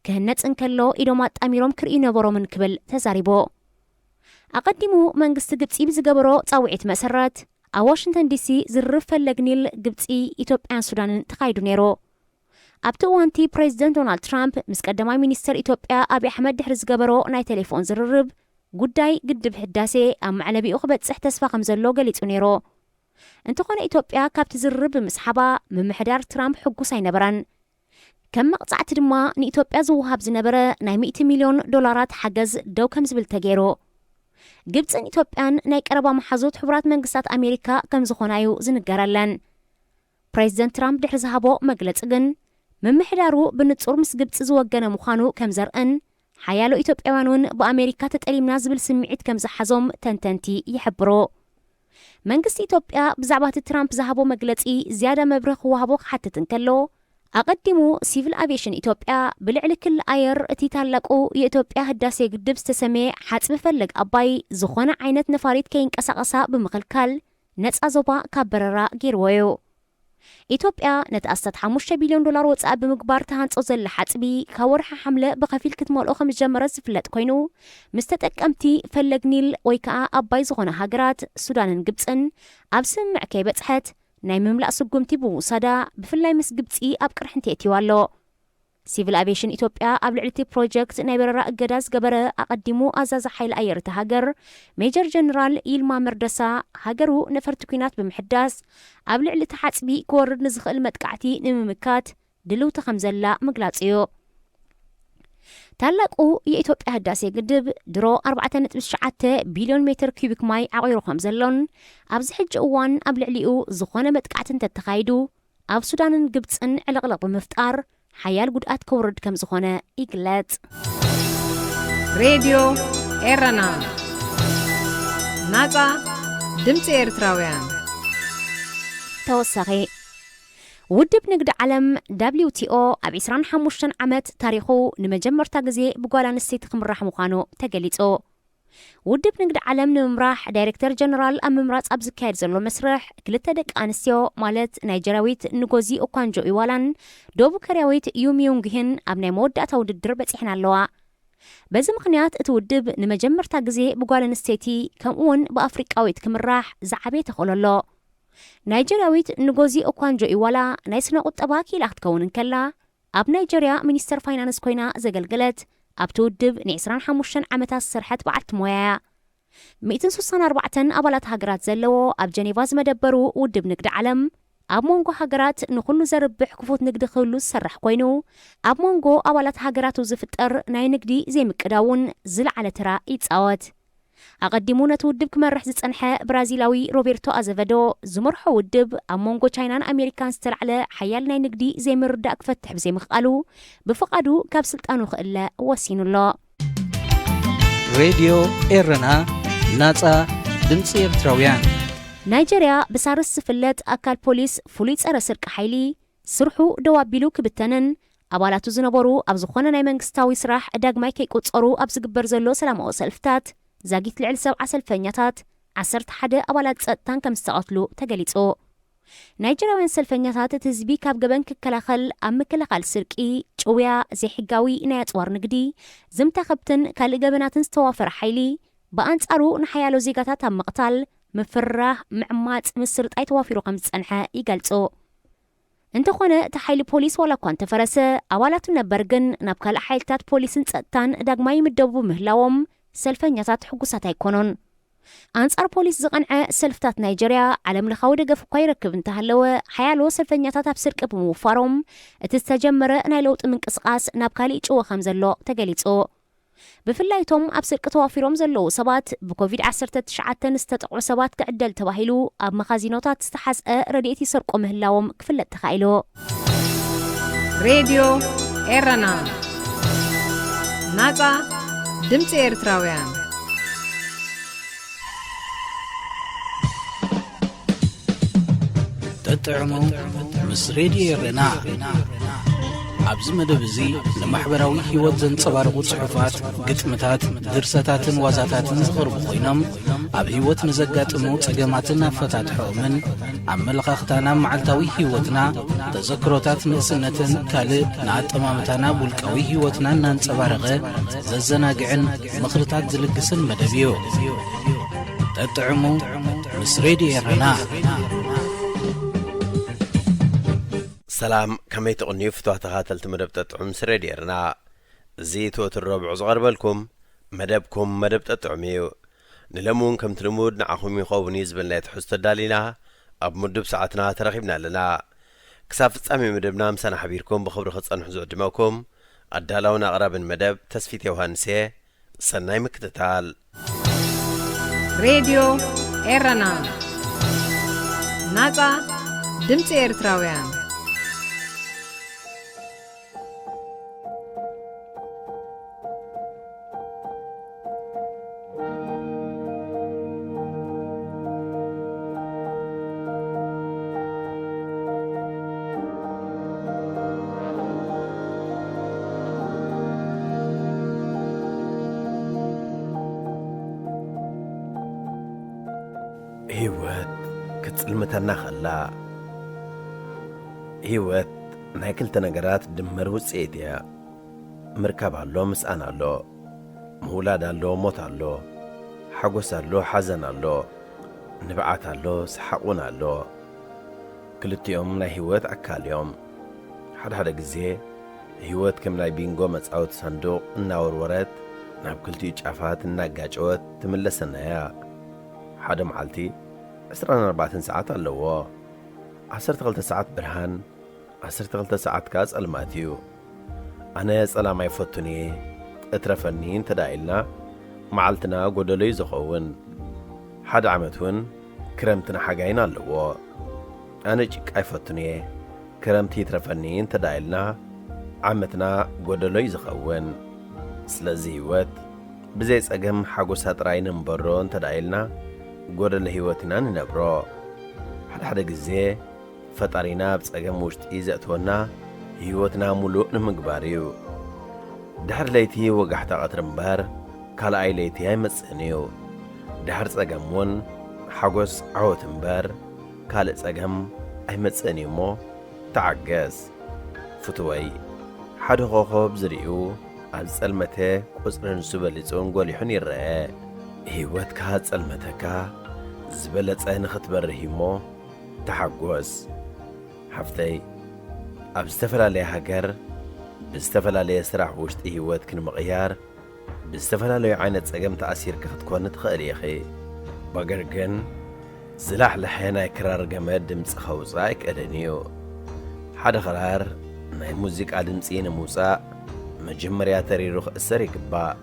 ክህነጽ እንከሎ ኢዶም ኣጣሚሮም ክርእዩ ነበሮምን ክብል ተዛሪቡ። ኣቐዲሙ መንግስቲ ግብጺ ብዝገበሮ ጻውዒት መሰረት፣ ኣብ ዋሽንግተን ዲሲ ዝርርብ ፈለግ ኒል ግብጺ፣ ኢትዮጵያን ሱዳንን ተኻይዱ ነይሩ። ኣብቲ እዋንቲ ፕሬዚደንት ዶናልድ ትራምፕ ምስ ቀዳማይ ሚኒስተር ኢትዮጵያ ኣብይ ኣሕመድ ድሕሪ ዝገበሮ ናይ ቴሌፎን ዝርርብ፣ ጉዳይ ግድብ ህዳሴ ኣብ መዕለቢኡ ክበጽሕ ተስፋ ከም ዘሎ ገሊጹ ነይሩ። እንተኾነ ኢትዮጵያ ካብቲ ዝርርብ ብምስሓባ ምምሕዳር ትራምፕ ሕጉስ ኣይነበረን። ከም መቕጻዕቲ ድማ ንኢትዮጵያ ዝወሃብ ዝነበረ ናይ ሚእቲ ሚልዮን ዶላራት ሓገዝ ደው ከም ዝብል ተገይሩ። ግብጽን ኢትዮጵያን ናይ ቀረባ መሓዙት ሕቡራት መንግስታት ኣሜሪካ ከም ዝኾና እዩ ዝንገረለን። ፕሬዚደንት ትራምፕ ድሕሪ ዝሃቦ መግለጺ ግን፣ ምምሕዳሩ ብንጹር ምስ ግብጺ ዝወገነ ምዃኑ ከም ዘርእን፣ ሓያሎ ኢትዮጵያውያን እውን ብኣሜሪካ ተጠሊምና ዝብል ስምዒት ከም ዝሓዞም ተንተንቲ ይሕብሩ። መንግስቲ ኢትዮጵያ ብዛዕባ እቲ ትራምፕ ዝሃቦ መግለጺ ዝያዳ መብርሂ ክወሃቦ ክሓትት እንከሎ፣ ኣቐዲሙ ሲቪል ኣቪየሽን ኢትዮጵያ ብልዕሊ ክሊ ኣየር እቲ ታላቁ የኢትዮጵያ ህዳሴ ግድብ ዝተሰመየ ሓጽቢ ፈለግ ኣባይ ዝኾነ ዓይነት ነፋሪት ከይንቀሳቐሳ ብምኽልካል፣ ነጻ ዞባ ካብ በረራ ገይርዎ እዩ። ኢትዮጵያ ነቲ ኣስታት ሓሙሽተ ቢልዮን ዶላር ወጻኢ ብምግባር ትሃንጾ ዘላ ሓጽቢ፣ ካብ ወርሒ ሓምለ ብኸፊል ክትመልኦ ከም ዝጀመረት ዝፍለጥ ኮይኑ፣ ምስ ተጠቀምቲ ፈለግ ኒል ወይ ከኣ ኣባይ ዝኾና ሃገራት ሱዳንን ግብጽን ኣብ ስምምዕ ከይበጽሐት፣ ናይ ምምላእ ስጉምቲ ብምውሳዳ፣ ብፍላይ ምስ ግብጺ ኣብ ቅርሕንቲ የእትይዋ ኣሎ። ሲቪል ኣቪየሽን ኢትዮጵያ ኣብ ልዕሊ እቲ ፕሮጀክት ናይ በረራ እገዳ ዝገበረ ኣቐዲሙ ኣዛዚ ሓይሊ ኣየር እታ ሃገር ሜጀር ጀነራል ይልማ መርደሳ፣ ሃገሩ ነፈርቲ ኲናት ብምሕዳስ ኣብ ልዕሊ እቲ ሓጽቢ ክወርድ ንዝኽእል መጥቃዕቲ ንምምካት ድልውቲ ከም ዘላ ምግላጹ እዩ። ታላቁ የኢትዮጵያ ህዳሴ ግድብ ድሮ ኣርባዕተ ነጥቢ ትሽዓተ ቢልዮን ሜትር ኪዩቢክ ማይ ዓቒሩ ከም ዘሎን ኣብዚ ሕጂ እዋን ኣብ ልዕሊኡ ዝኾነ መጥቃዕቲ እንተተኻይዱ ኣብ ሱዳንን ግብጽን ዕልቕልቕ ብምፍጣር ሓያል ጉድኣት ከውርድ ከም ዝኾነ ይግለጽ። ሬድዮ ኤረና፣ ናጻ ድምጺ ኤርትራውያን። ተወሳኺ፣ ውድብ ንግዲ ዓለም ደብሊው ቲ ኦ ኣብ ዕስራን ሓሙሽተን ዓመት ታሪኹ ንመጀመርታ ግዜ ብጓል ኣንስተይቲ ክምራሕ ምዃኑ ተገሊጹ። ውድብ ንግዲ ዓለም ንምምራሕ ዳይሬክተር ጀነራል ኣብ ምምራጽ ኣብ ዝካየድ ዘሎ መስርሕ፣ ክልተ ደቂ ኣንስትዮ ማለት ናይጀርያዊት ንጎዚ ኦኳንጆ ኢዋላን ደቡብ ኮርያዊት ዩ ሚዩንግ ሂን ኣብ ናይ መወዳእታ ውድድር በጺሐን ኣለዋ። በዚ ምኽንያት እቲ ውድብ ንመጀመርታ ግዜ ብጓል ኣንስተይቲ ከምኡውን ብኣፍሪቃዊት ክምራሕ ዝዓበየ ተኽእሎ ኣሎ። ናይጀርያዊት ንጎዚ ኦኳንጆ ኢዋላ ናይ ስነ ቁጠባ ክኢላ ክትከውን እንከላ፣ ኣብ ናይጀርያ ሚኒስተር ፋይናንስ ኮይና ዘገልገለት፣ ኣብቲ ውድብ ንዕስራን ሓሙሽተን ዓመታት ዝሰርሐት በዓልቲ ሞያ እያ። ሚእትን ስሳን ኣርባዕተን ኣባላት ሃገራት ዘለዎ ኣብ ጀኔቫ ዝመደበሩ ውድብ ንግዲ ዓለም፣ ኣብ መንጎ ሃገራት ንኹሉ ዘርብሕ ክፉት ንግዲ ክህሉ ዝሰርሕ ኮይኑ፣ ኣብ መንጎ ኣባላት ሃገራቱ ዝፍጠር ናይ ንግዲ ዘይምቅዳውን ዝለዓለ ተራ ይጻወት። ኣቐዲሙ ነቲ ውድብ ክመርሕ ዝጸንሐ ብራዚላዊ ሮቤርቶ ኣዘቨዶ ዝመርሖ ውድብ፣ ኣብ መንጎ ቻይናን ኣሜሪካን ዝተላዕለ ሓያል ናይ ንግዲ ዘይምርዳእ ክፈትሕ ብዘይምኽኣሉ፣ ብፍቓዱ ካብ ስልጣኑ ክእለ ወሲኑ ኣሎ። ሬድዮ ኤረና፣ ናጻ ድምጺ ኤርትራውያን። ናይጀርያ ብሳርስ ዝፍለጥ ኣካል ፖሊስ ፍሉይ ጸረ ስርቂ ሓይሊ ስርሑ ደው ኣቢሉ ክብተንን ኣባላቱ ዝነበሩ ኣብ ዝኾነ ናይ መንግስታዊ ስራሕ ዳግማይ ከይቁጸሩ ኣብ ዝግበር ዘሎ ሰላማዊ ሰልፍታት ዛጊት ልዕሊ ሰብዓ ሰልፈኛታት፣ ዓሰርተ ሓደ ኣባላት ጸጥታን ከም ዝተቐትሉ ተገሊጹ። ናይጀርያውያን ሰልፈኛታት እቲ ህዝቢ ካብ ገበን ክከላኸል ኣብ ምክልኻል ስርቂ፣ ጭውያ፣ ዘይሕጋዊ ናይ ኣጽዋር ንግዲ፣ ዝምታ ከብትን ካልእ ገበናትን ዝተዋፈረ ሓይሊ፣ ብኣንጻሩ ንሓያሎ ዜጋታት ኣብ ምቕታል፣ ምፍርራህ፣ ምዕማጽ፣ ምስርጣይ ተዋፊሩ ከም ዝጸንሐ ይገልጹ። እንተኾነ እቲ ሓይሊ ፖሊስ ዋላ እኳ እንተፈረሰ፣ ኣባላቱ ነበር ግን ናብ ካልእ ሓይልታት ፖሊስን ጸጥታን ዳግማይ ይምደቡ ብምህላዎም ሰልፈኛታት ሕጉሳት ኣይኮኑን። ኣንጻር ፖሊስ ዝቐንዐ ሰልፍታት ናይጀርያ ዓለም ለኻዊ ደገፍ እኳ ይረክብ እንተሃለወ፣ ሓያሎ ሰልፈኛታት ኣብ ስርቂ ብምውፋሮም እቲ ዝተጀመረ ናይ ለውጢ ምንቅስቓስ ናብ ካሊእ ጭወ ከም ዘሎ ተገሊጹ። ብፍላይ እቶም ኣብ ስርቂ ተዋፊሮም ዘለዉ ሰባት ብኮቪድ ዓሰርተ ትሽዓተ ዝተጠቕዑ ሰባት ክዕደል ተባሂሉ ኣብ መኻዚኖታት ዝተሓዝአ ረድኤት ይሰርቁ ምህላዎም ክፍለጥ ተኻኢሉ። ሬድዮ ኤረና፣ ናጻ ድምጺ ኤርትራውያን። ጠጥዕሙ ምስ ሬድዮ ኤረና። ኣብዚ መደብ እዚ ንማሕበራዊ ህይወት ዘንጸባርቑ ጽሑፋት፣ ግጥምታት፣ ድርሰታትን ዋዛታትን ዝቐርቡ ኮይኖም፣ ኣብ ህይወት ንዘጋጥሙ ጸገማትን ኣፈታትሖኦምን፣ ኣመለኻኽታና ኣብ መዓልታዊ ህይወትና፣ ተዘክሮታት ንእስነትን ካልእ ንኣጠማምታና ኣብ ውልቃዊ ህይወትና እናንጸባረቐ ዘዘናግዕን ምኽርታት ዝልግስን መደብ እዩ። ጠጥዕሙ ምስ ሬድዮ ኤረና። ሰላም፣ ከመይ ትቕንዩ ፍትዋ ተኻተልቲ መደብ ጠጥዑም ምስ ሬድዮ ኤረና። እዚ እቲ ወትር ረቡዕ ዝቐርበልኩም መደብኩም መደብ ጠጥዑም እዩ። ንለሚ እውን ከምቲ ልሙድ ንዓኹም ይኸውን እዩ ዝበልናዮ ትሕዝቶ ኣዳሊና ኣብ ምዱብ ሰዓትና ተረኺብና ኣለና። ክሳብ ፍጻሜ መደብና ምሳና ሓቢርኩም ብኽብሪ ክትጸንሑ ዝዕድመኩም ኣዳላውን ኣቕራብን መደብ ተስፊት ዮሃንስ እየ። ሰናይ ምክትታል። ሬድዮ ኤረና፣ ናጻ ድምጺ ኤርትራውያን። ህይወት ክትጽልምተና ኸላ፣ ህይወት ናይ ክልተ ነገራት ድምር ውጽኢት እያ። ምርካብ ኣሎ፣ ምስኣን ኣሎ። ምውላድ ኣሎ፣ ሞት ኣሎ። ሓጎስ ኣሎ፣ ሓዘን ኣሎ። ንብዓት ኣሎ፣ ሰሓቕ እውን ኣሎ። ክልቲኦም ናይ ህይወት ኣካል እዮም። ሓደ ሓደ ግዜ ህይወት ከም ናይ ቢንጎ መጻወቲ ሳንዱቕ እናወርወረት፣ ናብ ክልቲኡ ጫፋት እናጋጨወት ትምለሰና እያ። ሓደ መዓልቲ ዕስራን ኣርባዕተን ሰዓት ኣለዎ። ዓሰርተ ክልተ ሰዓት ብርሃን፣ ዓሰርተ ክልተ ሰዓት ከኣ ጸልማት እዩ። ኣነ ጸላም ኣይፈቱን እየ፣ እትረፈኒ እንተ ደኣ ኢልና፣ መዓልትና ጎደሎ እዩ ዝኸውን። ሓደ ዓመት እውን ክረምትን ሓጋይን ኣለዎ። ኣነ ጭቃ ኣይፈቱን እየ፣ ክረምቲ ይትረፈኒ እንተ ደኣ ኢልና፣ ዓመትና ጎደሎ እዩ ዝኸውን። ስለዚ ህይወት ብዘይ ጸገም ሓጎሳ ጥራይ ንንበሮ እንተ ደኣ ኢልና፣ ጎደሎ ህይወት ኢና ንነብሮ። ሓደ ሓደ ግዜ ፈጣሪና ኣብ ጸገም ውሽጢ ዘእትወና ህይወትና ምሉእ ንምግባር እዩ። ድሕሪ ለይቲ ወጋሕታ ቀትሪ እምበር ካልኣይ ለይቲ ኣይመጽእን እዩ። ድሕሪ ጸገም እውን ሓጎስ ዓወት እምበር ካልእ ጸገም ኣይመጽእን እዩ እሞ ተዓገስ ፍትወይ። ሓደ ኮኾብ ዝርእዩ ኣብ ዝጸልመተ ቁጽሪ ንሱ በሊጹን ጎሊሑን ይረአ። ህይወትካ ጸልመተካ ዝበለጸ ንኽትበርህ እሞ ተሓጎስ ሓፍተይ። ኣብ ዝተፈላለየ ሃገር ብዝተፈላለየ ስራሕ ውሽጢ ህይወት ክንምቕያር ብዝተፈላለዩ ዓይነት ጸገም ተኣሲርኪ ክትኮኒ ትኽእሊ ኢኺ። በገር ግን ዝላሕለሐ ናይ ክራር ገመድ ድምጺ ከውጽእ ኣይክእልን እዩ። ሓደ ክራር ናይ ሙዚቃ ድምጺ ንምውጻእ መጀመርያ ተሪሩ ክእሰር ይግባእ።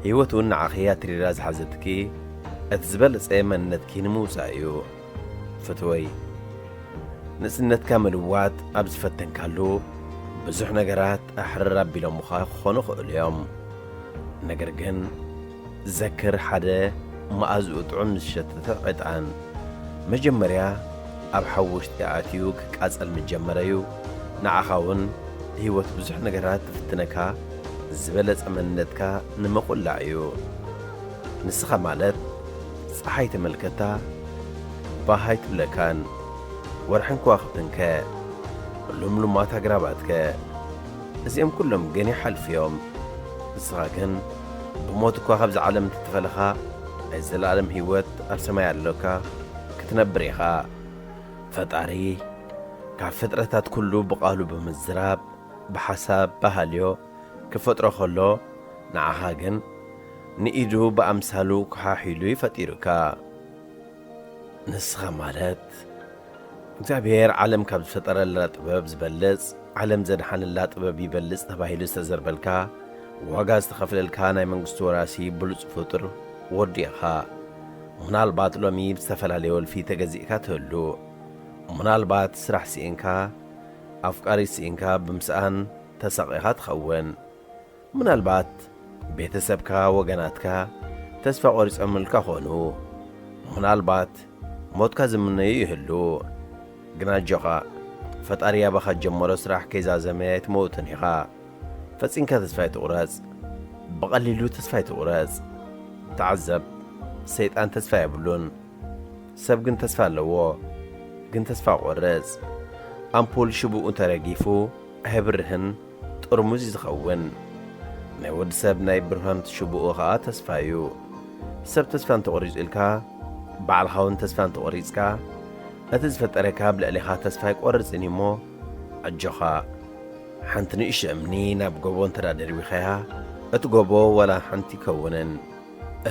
ህይወት እውን ንዓኺ ኣትሪራ ዝሓዘትኪ እቲ ዝበለጸ መንነትኪ ንምውጻእ እዩ። ፍትወይ፣ ንእስነትካ ምልዋጥ ኣብ ዝፈተንካሉ ብዙሕ ነገራት ኣሕርር ኣቢሎምኻ ክኾኑ ይኽእሉ እዮም። ነገር ግን ዘክር ሓደ መኣዝኡ ጥዑም ዝሸተተ ዕጣን መጀመርያ ኣብ ሓዊ ውሽጢ ኣትዩ ክቃጸል ምስ ጀመረ እዩ ንዓኻ እውን ህይወት ብዙሕ ነገራት ትፍትነካ ዝበለጸ መንነትካ ንምኹላዕ እዩ። ንስኻ ማለት ጸሓይ ተመልከታ፣ ባህ ኣይትብለካን። ወርሕን ከዋኽብትንከ? ልምሉማት ኣግራባትከ? እዚኦም ኩሎም ግን ይሓልፉ እዮም። ንስኻ ግን ብሞት እኳ ካብዚ ዓለም እንተተፈለኻ፣ ናይ ዘለኣለም ህይወት ኣብ ሰማይ ኣሎካ፣ ክትነብር ኢኻ። ፈጣሪ ካብ ፍጥረታት ኩሉ ብቓሉ ብምዝራብ፣ ብሓሳብ፣ ብሃልዮ ክፈጥሮ ከሎ፣ ንዓኻ ግን ንኢዱ ብኣምሳሉ ኩሓሒሉ እዩ ፈጢሩካ። ንስኻ ማለት እግዚኣብሔር ዓለም ካብ ዝፈጠረላ ጥበብ ዝበልጽ፣ ዓለም ዘድሓነላ ጥበብ ይበልጽ ተባሂሉ ዝተዘርበልካ፣ ዋጋ ዝተኸፍለልካ ናይ መንግስቱ ወራሲ ብሉጽ ፍጡር ወዲ ኢኻ። ምናልባት ሎሚ ብዝተፈላለየ ወልፊ ተገዚእካ ትህሉ። ምናልባት ስራሕ ስኢንካ፣ ኣፍቃሪት ስኢንካ ብምስኣን ተሳቒኻ ትኸውን። ምናልባት ቤተሰብካ፣ ወገናትካ ተስፋ ቆሪጾምልካ ኾኑ። ምናልባት ሞትካ ዝምነዩ ይህሉ። ግን ኣጆኻ፣ ፈጣሪ ኣባኻ ጀመሮ ስራሕ ከይዛዘመ ኣይትመውትን ኢኻ። ፈጺምካ ተስፋ ኣይትቑረጽ። ብቐሊሉ ተስፋ ኣይትቑረጽ። ተዓዘብ፣ ሰይጣን ተስፋ የብሉን። ሰብ ግን ተስፋ ኣለዎ። ግን ተስፋ ቆርጽ። ኣምፑል ሽቡኡ እንተረጊፉ፣ ኣይብርህን፣ ጥርሙዝ እዩ ዝኸውን። ናይ ወዲ ሰብ ናይ ብርሃን ሽቡኡ ኸኣ ተስፋ እዩ። ሰብ ተስፋ እንተቖሪጹ ኢልካ፣ ባዕልኻ እውን ተስፋ እንተቖሪጽካ፣ እቲ ዝፈጠረካ ኣብ ልዕሌኻ ተስፋ ኣይቆርጽን እዩ እሞ፣ ኣጆኻ። ሓንቲ ንእሽቶ እምኒ ናብ ጎቦ እንተ ደኣ ደርቢኻያ፣ እቲ ጎቦ ዋላ ሓንቲ ይከውንን።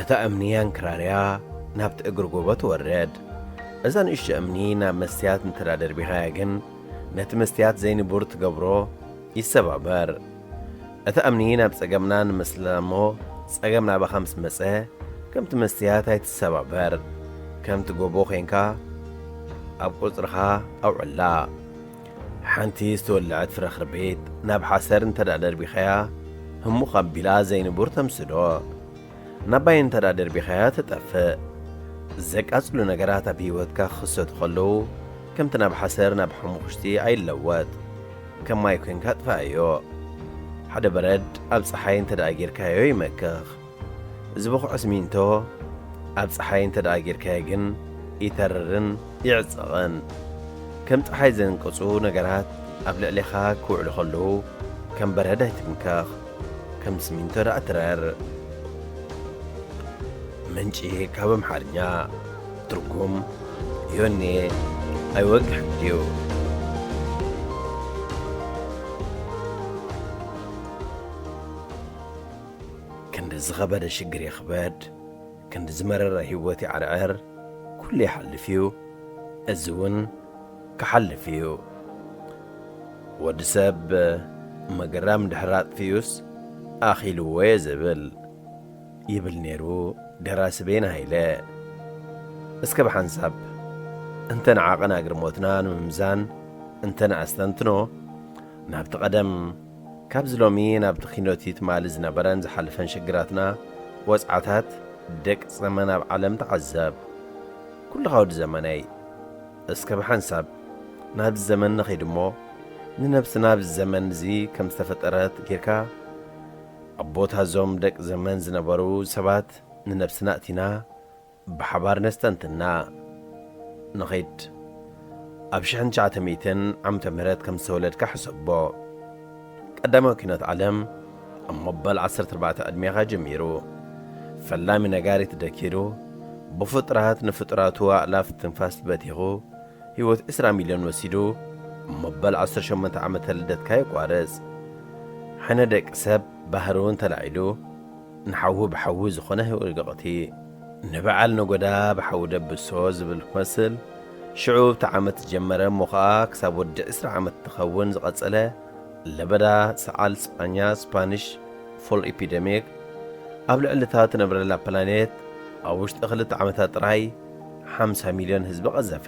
እታ እምኒ ኣንክራርያ ናብቲ እግሪ ጎቦ ትወርድ። እዛ ንእሽቶ እምኒ ናብ መስትያት እንተ ደኣ ደርቢኻያ ግን፣ ነቲ መስትያት ዘይንቡር ትገብሮ፣ ይሰባበር። እታ እምኒ ናብ ጸገምና ንመስላ እሞ፣ ጸገም ናባኻ ምስ መጸ፣ ከምቲ መስትያት ኣይትሰባበር። ከምቲ ጎቦ ኴንካ ኣብ ቁጽርኻ ኣውዕላ። ሓንቲ ዝተወልዐት ፍረ ክርቢት ናብ ሓሰር እንተ ደኣ ደርቢኻያ፣ ህሙኽ ኣቢላ ዘይንቡር ተምስዶ። ናባይ እንተ ደኣ ደርቢኻያ ትጠፍእ። ዘቃጽሉ ነገራት ኣብ ህይወትካ ክኽሰቱ ከለዉ፣ ከምቲ ናብ ሓሰር ናብ ሓሙኽሽቲ ኣይለወጥ። ከም ማይ ኮይንካ ጥፋኣዮ። ሓደ በረድ ኣብ ጸሓይ እንተ ደኣ ጌርካዮ ይመክኽ። እዚ ብኹዕ ስሚንቶ ኣብ ጸሓይ እንተ ደኣ ጌርካዮ ግን ይተርርን ይዕጸቕን። ከም ጸሓይ ዘንቅጹ ነገራት ኣብ ልዕሌኻ ክውዕሉ ከለዉ፣ ከም በረድ ኣይትምከኽ። ከም ስሚንቶ ደኣ ትረር። ምንጪ ካብ ኣምሓርኛ፣ ትርጉም ዮኔ ኣይወግሕን ድዩ? ክንዲ ዝኸበደ ሽግር ይኽበድ፣ ክንዲ ዝመረረ ህይወት ይዓርዕር፣ ኩሉ ይሓልፍ እዩ። እዚ እውን ክሓልፍ እዩ። ወዲ ሰብ ምግራም ድሕሪ ኣጥፊኡስ ኣኺልዎ እየ ዝብል፣ ይብል ነይሩ ደራሲ በየነ ሃይለ። እስከ ብሓንሳብ እንተ ንዓቕን ኣግርሞትና ንምምዛን እንተ ንኣስተንትኖ፣ ናብቲ ቀደም ካብዚ ሎሚ ናብቲ ኪኖቲ ትማሊ ዝነበረን ዝሓለፈን ሽግራትና ወጽዓታት ደቂ ዘመን ኣብ ዓለም ተዓዘብ። ኩልኻ ወዲ ዘመነይ፣ እስከ ብሓንሳብ ናብዚ ዘመን ንኸይድ እሞ፣ ንነብስና ኣብዚ ዘመን እዚ ከም ዝተፈጠረት ጌርካ፣ ኣብ ቦታ እዞም ደቂ ዘመን ዝነበሩ ሰባት ንነብስና እቲና ብሓባር ነስተንትና። ንኺድ። ኣብ ሽሕን ትሽዓተ ሚእትን ዓመተ ምህረት ከም ዝተወለድካ ሕሰቦ። ቀዳማዊ ኲናት ዓለም ኣብ መበል ዓሰርተ ኣርባዕተ ዕድሜኻ ጀሚሩ። ፈላሚ ነጋሪት ደኪሩ፣ ብፍጡራት ንፍጡራቱ ኣእላፍ ትንፋስ በቲኹ፣ ህይወት ዕስራ ሚልዮን ወሲዱ፣ ኣብ መበል ዓሰርተ ሸሞንተ ዓመተ ልደትካ የቋርጽ። ሕነ ደቂ ሰብ ባህርውን ተላዒሉ፣ ንሓዊ ብሓዊ ዝኾነ ህውርግቕቲ፣ ንበዓል ነጎዳ ብሓዊ ደብሶ ዝብል ክመስል፣ ሽዑ እቲ ዓመት ዝጀመረ እሞ ኸኣ ክሳብ ወዲ ዕስራ ዓመት ዝኸውን ዝቐጸለ ለበዳ ሰዓል ስጳኛ፣ ስፓኒሽ ፎል ኢፒደሚክ፣ ኣብ ልዕሊ እታ ትነብረላ ፕላኔት ኣብ ውሽጢ ክልተ ዓመታት ጥራይ ሓምሳ ሚልዮን ህዝቢ ቀዘፈ።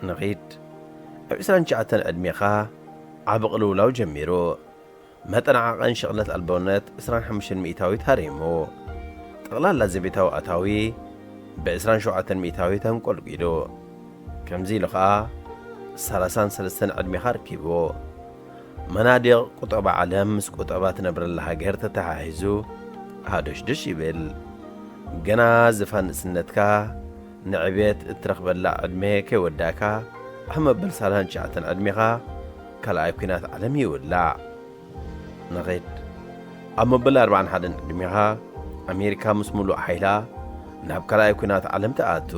ንኺድ። ኣብ ዕስራን ትሽዓተን ዕድሜኻ ዓቢ ቅልውላው ጀሚሩ። መጠን ዓቐን ሽቕለት ኣልቦነት ዕስራን ሓሙሽተን ሚእታዊት ሃሪሙ። ጠቕላላ ዘቤታዊ ኣታዊ ብዕስራን ሸውዓተን ሚእታዊት ኣንቆልቂሉ። ከምዚ ኢሉ ኸኣ ሰላሳን ሰለስተን ዕድሜኻ ኣርኪቡ። መናድቕ ቁጠባ ዓለም ምስ ቁጠባ ትነብረላ ሃገር ተተሓሒዙ ሃዶሽዶሽ ይብል። ገና ዝፋን ንእስነትካ ንዕቤት እትረኽበላ ዕድመ ከይወዳእካ፣ ኣብ መበል ሰላሳን ትሽዓተን ዕድሜኻ ካልኣይ ኲናት ዓለም ይውላዕ። ንኺድ። ኣብ መበል ኣርባዓን ሓደን ዕድሜኻ፣ ኣሜሪካ ምስ ሙሉእ ሓይላ ናብ ካልኣይ ኲናት ዓለም ትኣቱ።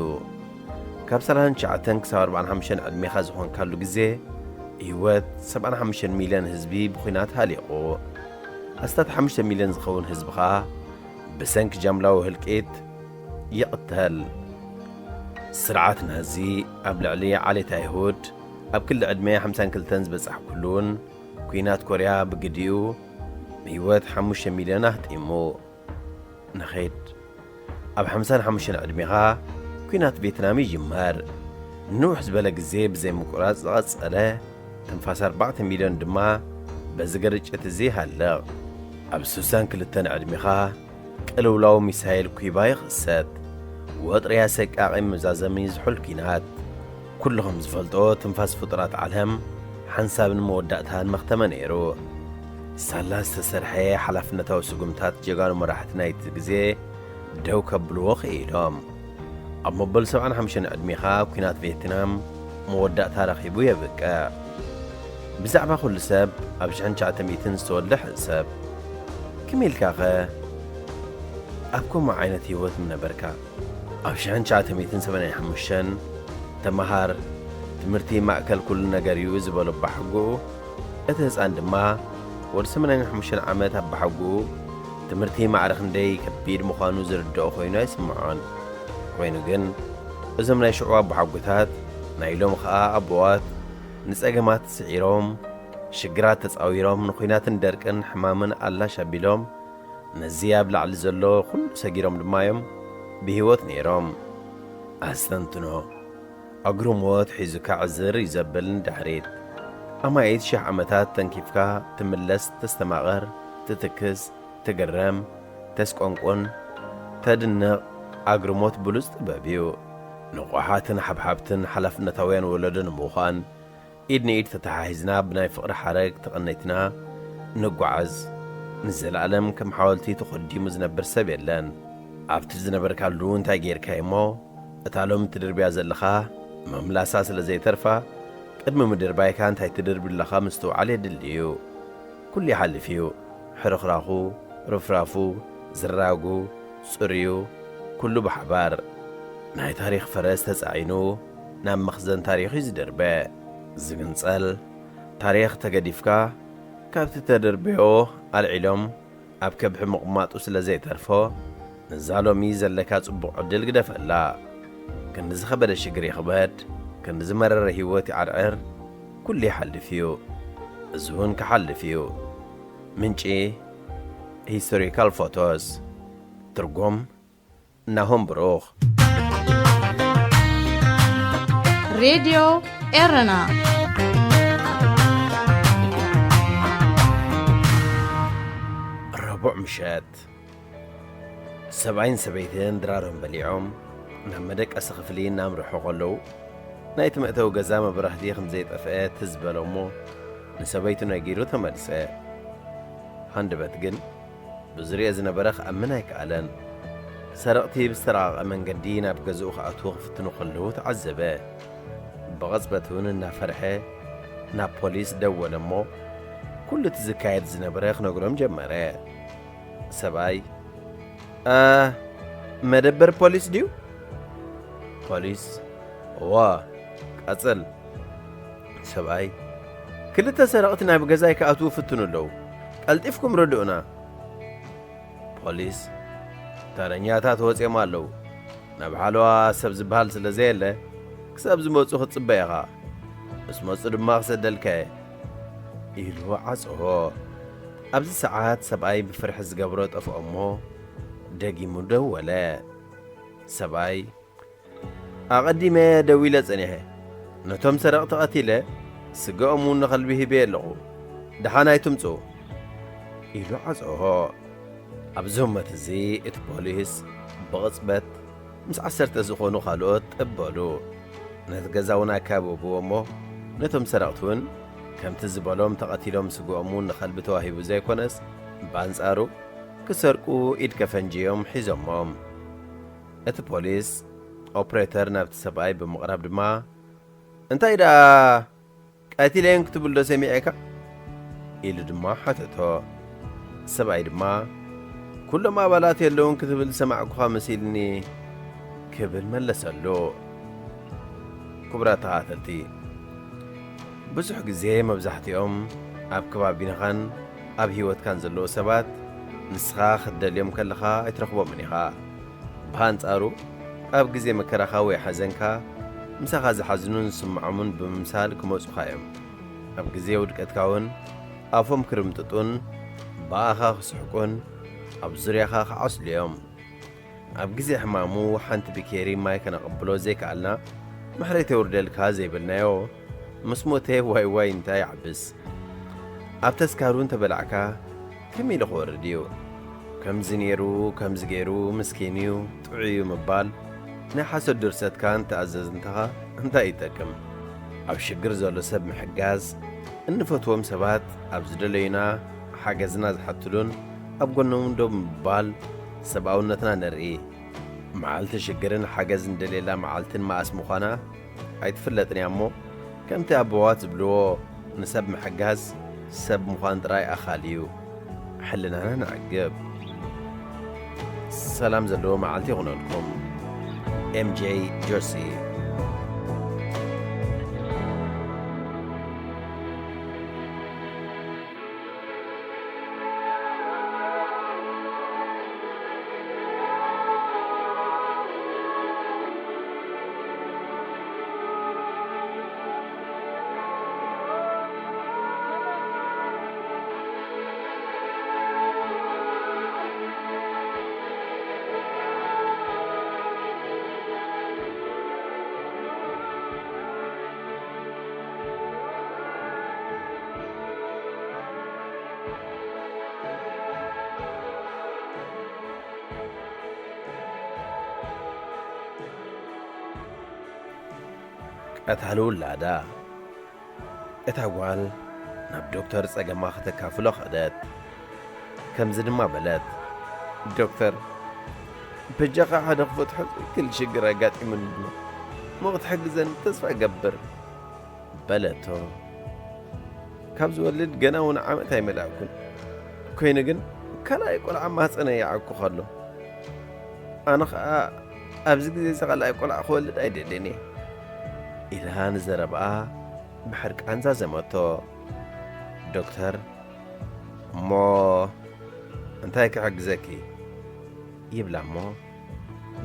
ካብ ሰላሳን ትሽዓተን ክሳብ ኣርባዓን ሓሙሽተን ዕድሜኻ ዝኾንካሉ ግዜ፣ ህይወት ሰብዓን ሓሙሽተን ሚልዮን ህዝቢ ብኲናት ሃሊቑ። ኣስታት ሓሙሽተ ሚልዮን ዝኸውን ህዝቢ ኸኣ ብሰንኪ ጃምላዊ ህልቂት ይቕተል። ስርዓት ናዚ ኣብ ልዕሊ ዓሌት ኣይሁድ ኣብ ክሊ ዕድመ ሓምሳን ክልተን ዝበጻሕኩሉን፣ ኲናት ኮርያ ብግዲኡ ህይወት ሓሙሽተ ሚልዮን ኣህጢሙ። ንኺድ። ኣብ ሓምሳን ሓሙሽተን ዕድሜኻ ኲናት ቬትናም ይጅመር። ንንውሕ ዝበለ ግዜ ብዘይ ምቁራጽ ዝቐጸለ፣ ትንፋስ ኣርባዕተ ሚልዮን ድማ በዚ ግርጭት እዚ ይሃልቕ። ኣብ ሱሳን ክልተን ዕድሜኻ ቅልውላው ሚሳይል ኩባ ይኽሰት። ወጥሪ ኣሰቃቒ መዛዘሚ ዝሑል ኲናት። ኩሉ ከም ዝፈልጦ ትንፋስ ፍጡራት ዓለም ሓንሳብን መወዳእታን መኽተመ ነይሩ። ሳላ ዝተሰርሐ ሓላፍነታዊ ስጉምታት ጀጋኑ መራሕቲ ናይቲ ግዜ ደው ከብልዎ ክኢሎም። ኣብ መበል ሰብዓን ሓሙሽተን ዕድሜኻ ኲናት ቬትናም መወዳእታ ረኺቡ የብቅዕ። ብዛዕባ ኩሉ ሰብ ኣብ ሽሕን ትሽዓተ ሚእትን ዝተወልደ ሕሰብ። ከመይ ኢልካኸ ኣብ ከምኡ ዓይነት ህይወት ምነበርካ? ኣብ ሽሕን ትሽዓተ ሚእትን ሰማንያን ሓሙሽተን ተመሃር፣ ትምህርቲ ማእከል ኩሉ ነገር እዩ ዝበሎ ኣባሓጎኡ፣ እቲ ህጻን ድማ ወዲ ሰማንያን ሓሙሽተን ዓመት ኣባሓጎኡ ትምህርቲ ማዕረ ክንደይ ከቢድ ምዃኑ ዝርድኦ ኮይኑ ኣይስምዖን። ኮይኑ ግን እዞም ናይ ሽዑ ኣባሓጎታት ናይ ሎሚ ኸኣ ኣቦዋት ንጸገማት ስዒሮም፣ ሽግራት ተጻዊሮም፣ ንኹናትን ደርቅን ሕማምን ኣላሽ ኣቢሎም፣ ነዚ ኣብ ላዕሊ ዘሎ ኩሉ ሰጊሮም ድማ እዮም ብህይወት ነይሮም። ኣስተንትኖ፣ ኣግርሞት ሒዙካ ዕዝር እዩ ዘብል ንድሕሪት። ኣማኢት ሽሕ ዓመታት ተንኪፍካ ትምለስ፣ ተስተማቕር፣ ትትክዝ፣ ትግረም፣ ተስቆንቁን፣ ተድንቕ፣ ኣግርሞት ብሉጽ ጥበብ እዩ። ንቑሓትን ሓብሓብትን ሓላፍነታውያን ወለዶ ንምዃን፣ ኢድ ንኢድ ተተሓሒዝና ብናይ ፍቕሪ ሓረግ ተቐኒትና ንጓዓዝ። ንዘለኣለም ከም ሓወልቲ ተኾዲሙ ዝነብር ሰብ የለን። ኣብቲ ዝነበርካሉ እንታይ ጌርካ እሞ፣ እታ ሎሚ ትድርብያ ዘለኻ መምላሳ ስለ ዘይተርፋ፣ ቅድሚ ምድርባይካ እንታይ ትድርቢ ኣለኻ ምስትውዓል የድሊ እዩ። ኩሉ ይሓልፍ እዩ። ሕርኽራኹ፣ ርፍራፉ፣ ዝራጉ፣ ጽርዩ፣ ኩሉ ብሓባር። ናይ ታሪኽ ፈረስ ተጻዒኑ ናብ መኽዘን ታሪኽ እዩ ዝድርበ። ዝግንጸል ታሪኽ ተገዲፍካ፣ ካብቲ ተደርበዮ ኣልዒሎም ኣብ ከብሒ ምቕማጡ ስለ ዘይተርፎ፣ ነዛ ሎሚ ዘለካ ጽቡቕ ዕድል ግደፈላ። ክንዲ ዝኸበደ ሽግር ይኽበድ፣ ክንዲ ዝመረረ ህይወት ይዓርዕር፣ ኩሉ ይሓልፍ እዩ። እዚ እውን ክሓልፍ እዩ። ምንጪ፣ ሂስቶሪካል ፎቶስ። ትርጉም፣ ናሆም ብሩኽ። ሬድዮ ኤረና። ረቡዕ ምሸት፣ ሰብኣይን ሰበይትን ድራሮም በሊዖም ናብ መደቀሲ ክፍሊ እናምርሑ ከለዉ፣ ናይቲ መእተዊ ገዛ መብራህቲ ከም ዘይጠፍአ ትዝ በሎ እሞ፣ ንሰበይቱ ነጊሩ ተመልሰ። ሃንደበት ግን፣ ብዙርያ ዝነበረ ክኣምን ኣይከኣለን። ሰረቕቲ ብዝተራቐቐ መንገዲ ናብ ገዝኡ ክኣትዉ ክፍትኑ ከለዉ ተዓዘበ። ብቕጽበት እውን እናፈርሐ ናብ ፖሊስ ደወለ እሞ፣ ኩሉ እቲ ዝካየድ ዝነበረ ክነግሮም ጀመረ። ሰብኣይ፣ "እ፣ መደበር ፖሊስ ድዩ?" ፖሊስ፣ "እዋ፣ ቀጽል።" ሰብኣይ፣ "ክልተ ሰረቕቲ ናብ ገዛይ ክኣትዉ ይፍትኑ ኣለዉ። ቀልጢፍኩም ርድኡና።" ፖሊስ፣ "ተረኛታት ወጺኦም ኣለዉ። ናብ ሓለዋ ሰብ ዝበሃል ስለ ዘየለ፣ ክሳብ ዝመጹ ክትጽበ ኢኻ። ምስ መጹ ድማ ክሰደልካ እየ።" ኢሉ ዓጸዎ። ኣብዚ ሰዓት ሰብኣይ ብፍርሒ ዝገብሮ ጠፍኦ እሞ፣ ደጊሙ ደወለ። ሰብኣይ፣ "ኣቐዲመ ደዊለ ጸኒሐ። ነቶም ሰረቕቲ ቀቲለ፣ ስጋኦም እውን ንኸልቢ ሂበ ኣለኹ። ደሓን ኣይትምጹ።" ኢሉ ዓጸዎ። ኣብዚ ህሞት እዚ እቲ ፖሊስ ብቕጽበት ምስ ዓሰርተ ዝኾኑ ካልኦት ጠበሉ። ነቲ ገዛ እውን ኣካበብዎ እሞ፣ ነቶም ሰረቕቲ እውን ከምቲ ዝበሎም ተቐቲሎም ስግኦም እውን ንኸልቢ ተዋሂቡ ዘይኮነስ፣ ብኣንጻሩ ክሰርቁ ኢድ ከፈንጂ እዮም ሒዞሞም። እቲ ፖሊስ ኦፕሬተር ናብቲ ሰብኣይ ብምቕራብ ድማ፣ "እንታይ ደኣ ቀቲለየን ክትብል ዶ ሰሚዐካ?" ኢሉ ድማ ሓተቶ። ሰብኣይ ድማ፣ "ኩሎም ኣባላት የለውን ክትብል ዝሰማዕኩኻ መሲልኒ" ክብል መለሰሉ። ክቡራት ተኸታተልቲ፣ ብዙሕ ግዜ መብዛሕትኦም ኣብ ከባቢናኻን ኣብ ህይወትካን ዘለዉ ሰባት ንስኻ ክትደልዮም ከለኻ ኣይትረኽቦምን ኢኻ። ብኣንጻሩ፣ ኣብ ግዜ መከራኻ ወይ ሓዘንካ ምሳኻ ዝሓዝኑን ዝስምዖምን ብምምሳል ክመጹኻ እዮም። ኣብ ግዜ ውድቀትካ እውን ኣፎም ክርምጥጡን ብኣኻ ክስሕቁን ኣብ ዙርያኻ ክዓስሉ እዮም። ኣብ ግዜ ሕማሙ ሓንቲ ብኬሪ ማይ ከነቐብሎ ዘይከኣልና፣ ምሕረት የውርደልካ ዘይበልናዮ፣ ምስ ሞተ ዋይ ዋይ እንታይ ይዓብስ። ኣብ ተስካሩ እንተበላዕካ ከመይ ኢሉ ክወርድ እዩ? ከምዚ ነይሩ፣ ከምዚ ገይሩ፣ ምስኪን እዩ፣ ጥዑይ እዩ ምባል ናይ ሓሶት ድርሰትካ እንተኣዘዝንታኻ እንታይ ይጠቅም? ኣብ ሽግር ዘሎ ሰብ ምሕጋዝ፣ እንፈትዎም ሰባት ኣብ ዝደለዩና ሓገዝና ዝሓትሉን ኣብ ጎኖም ደው ምባል ሰብኣውነትና ነርኢ። መዓልቲ ሽግርን ሓገዝ እንደሌላ መዓልትን መኣስ ምዃና ኣይትፍለጥን እያ እሞ፣ ከምቲ ኣቦዋት ዝብልዎ፣ ንሰብ ምሕጋዝ ሰብ ምዃን ጥራይ ኣኻሊ እዩ። ሕልናና ነዕግብ። ሰላም ዘለዎ መዓልቲ ይኹነልኩም። ኤም ጄ ጆሲ። ቀታሊ ውላዳ። እታ ጓል ናብ ዶክተር ጸገማ ከተካፍሎ ከደት። ከምዚ ድማ በለት፣ "ዶክተር፣ በጃኻ ሓደ ክፈትሖ ዘይክእል ሽግር ኣጋጢሙኒ ኣሎ። እሞ ክትሕግዘኒ ተስፋ እገብር" በለቶ። ካብ ዝወልድ ገና እውን ዓመት ኣይመልኣኩን። ኮይኑ ግን ካልኣይ ቆልዓ ማህፀነይ ይዓኩ ከሎ፣ ኣነ ኸኣ ኣብዚ ግዜ እዚ ካልኣይ ቆልዓ ክወልድ ኣይደልን እየ ኢላ ንዘረብኣ ብሕርቃን ዛዘመቶ። ዶክተር፣ "እሞ እንታይ ክሕግዘኪ?" ይብላ እሞ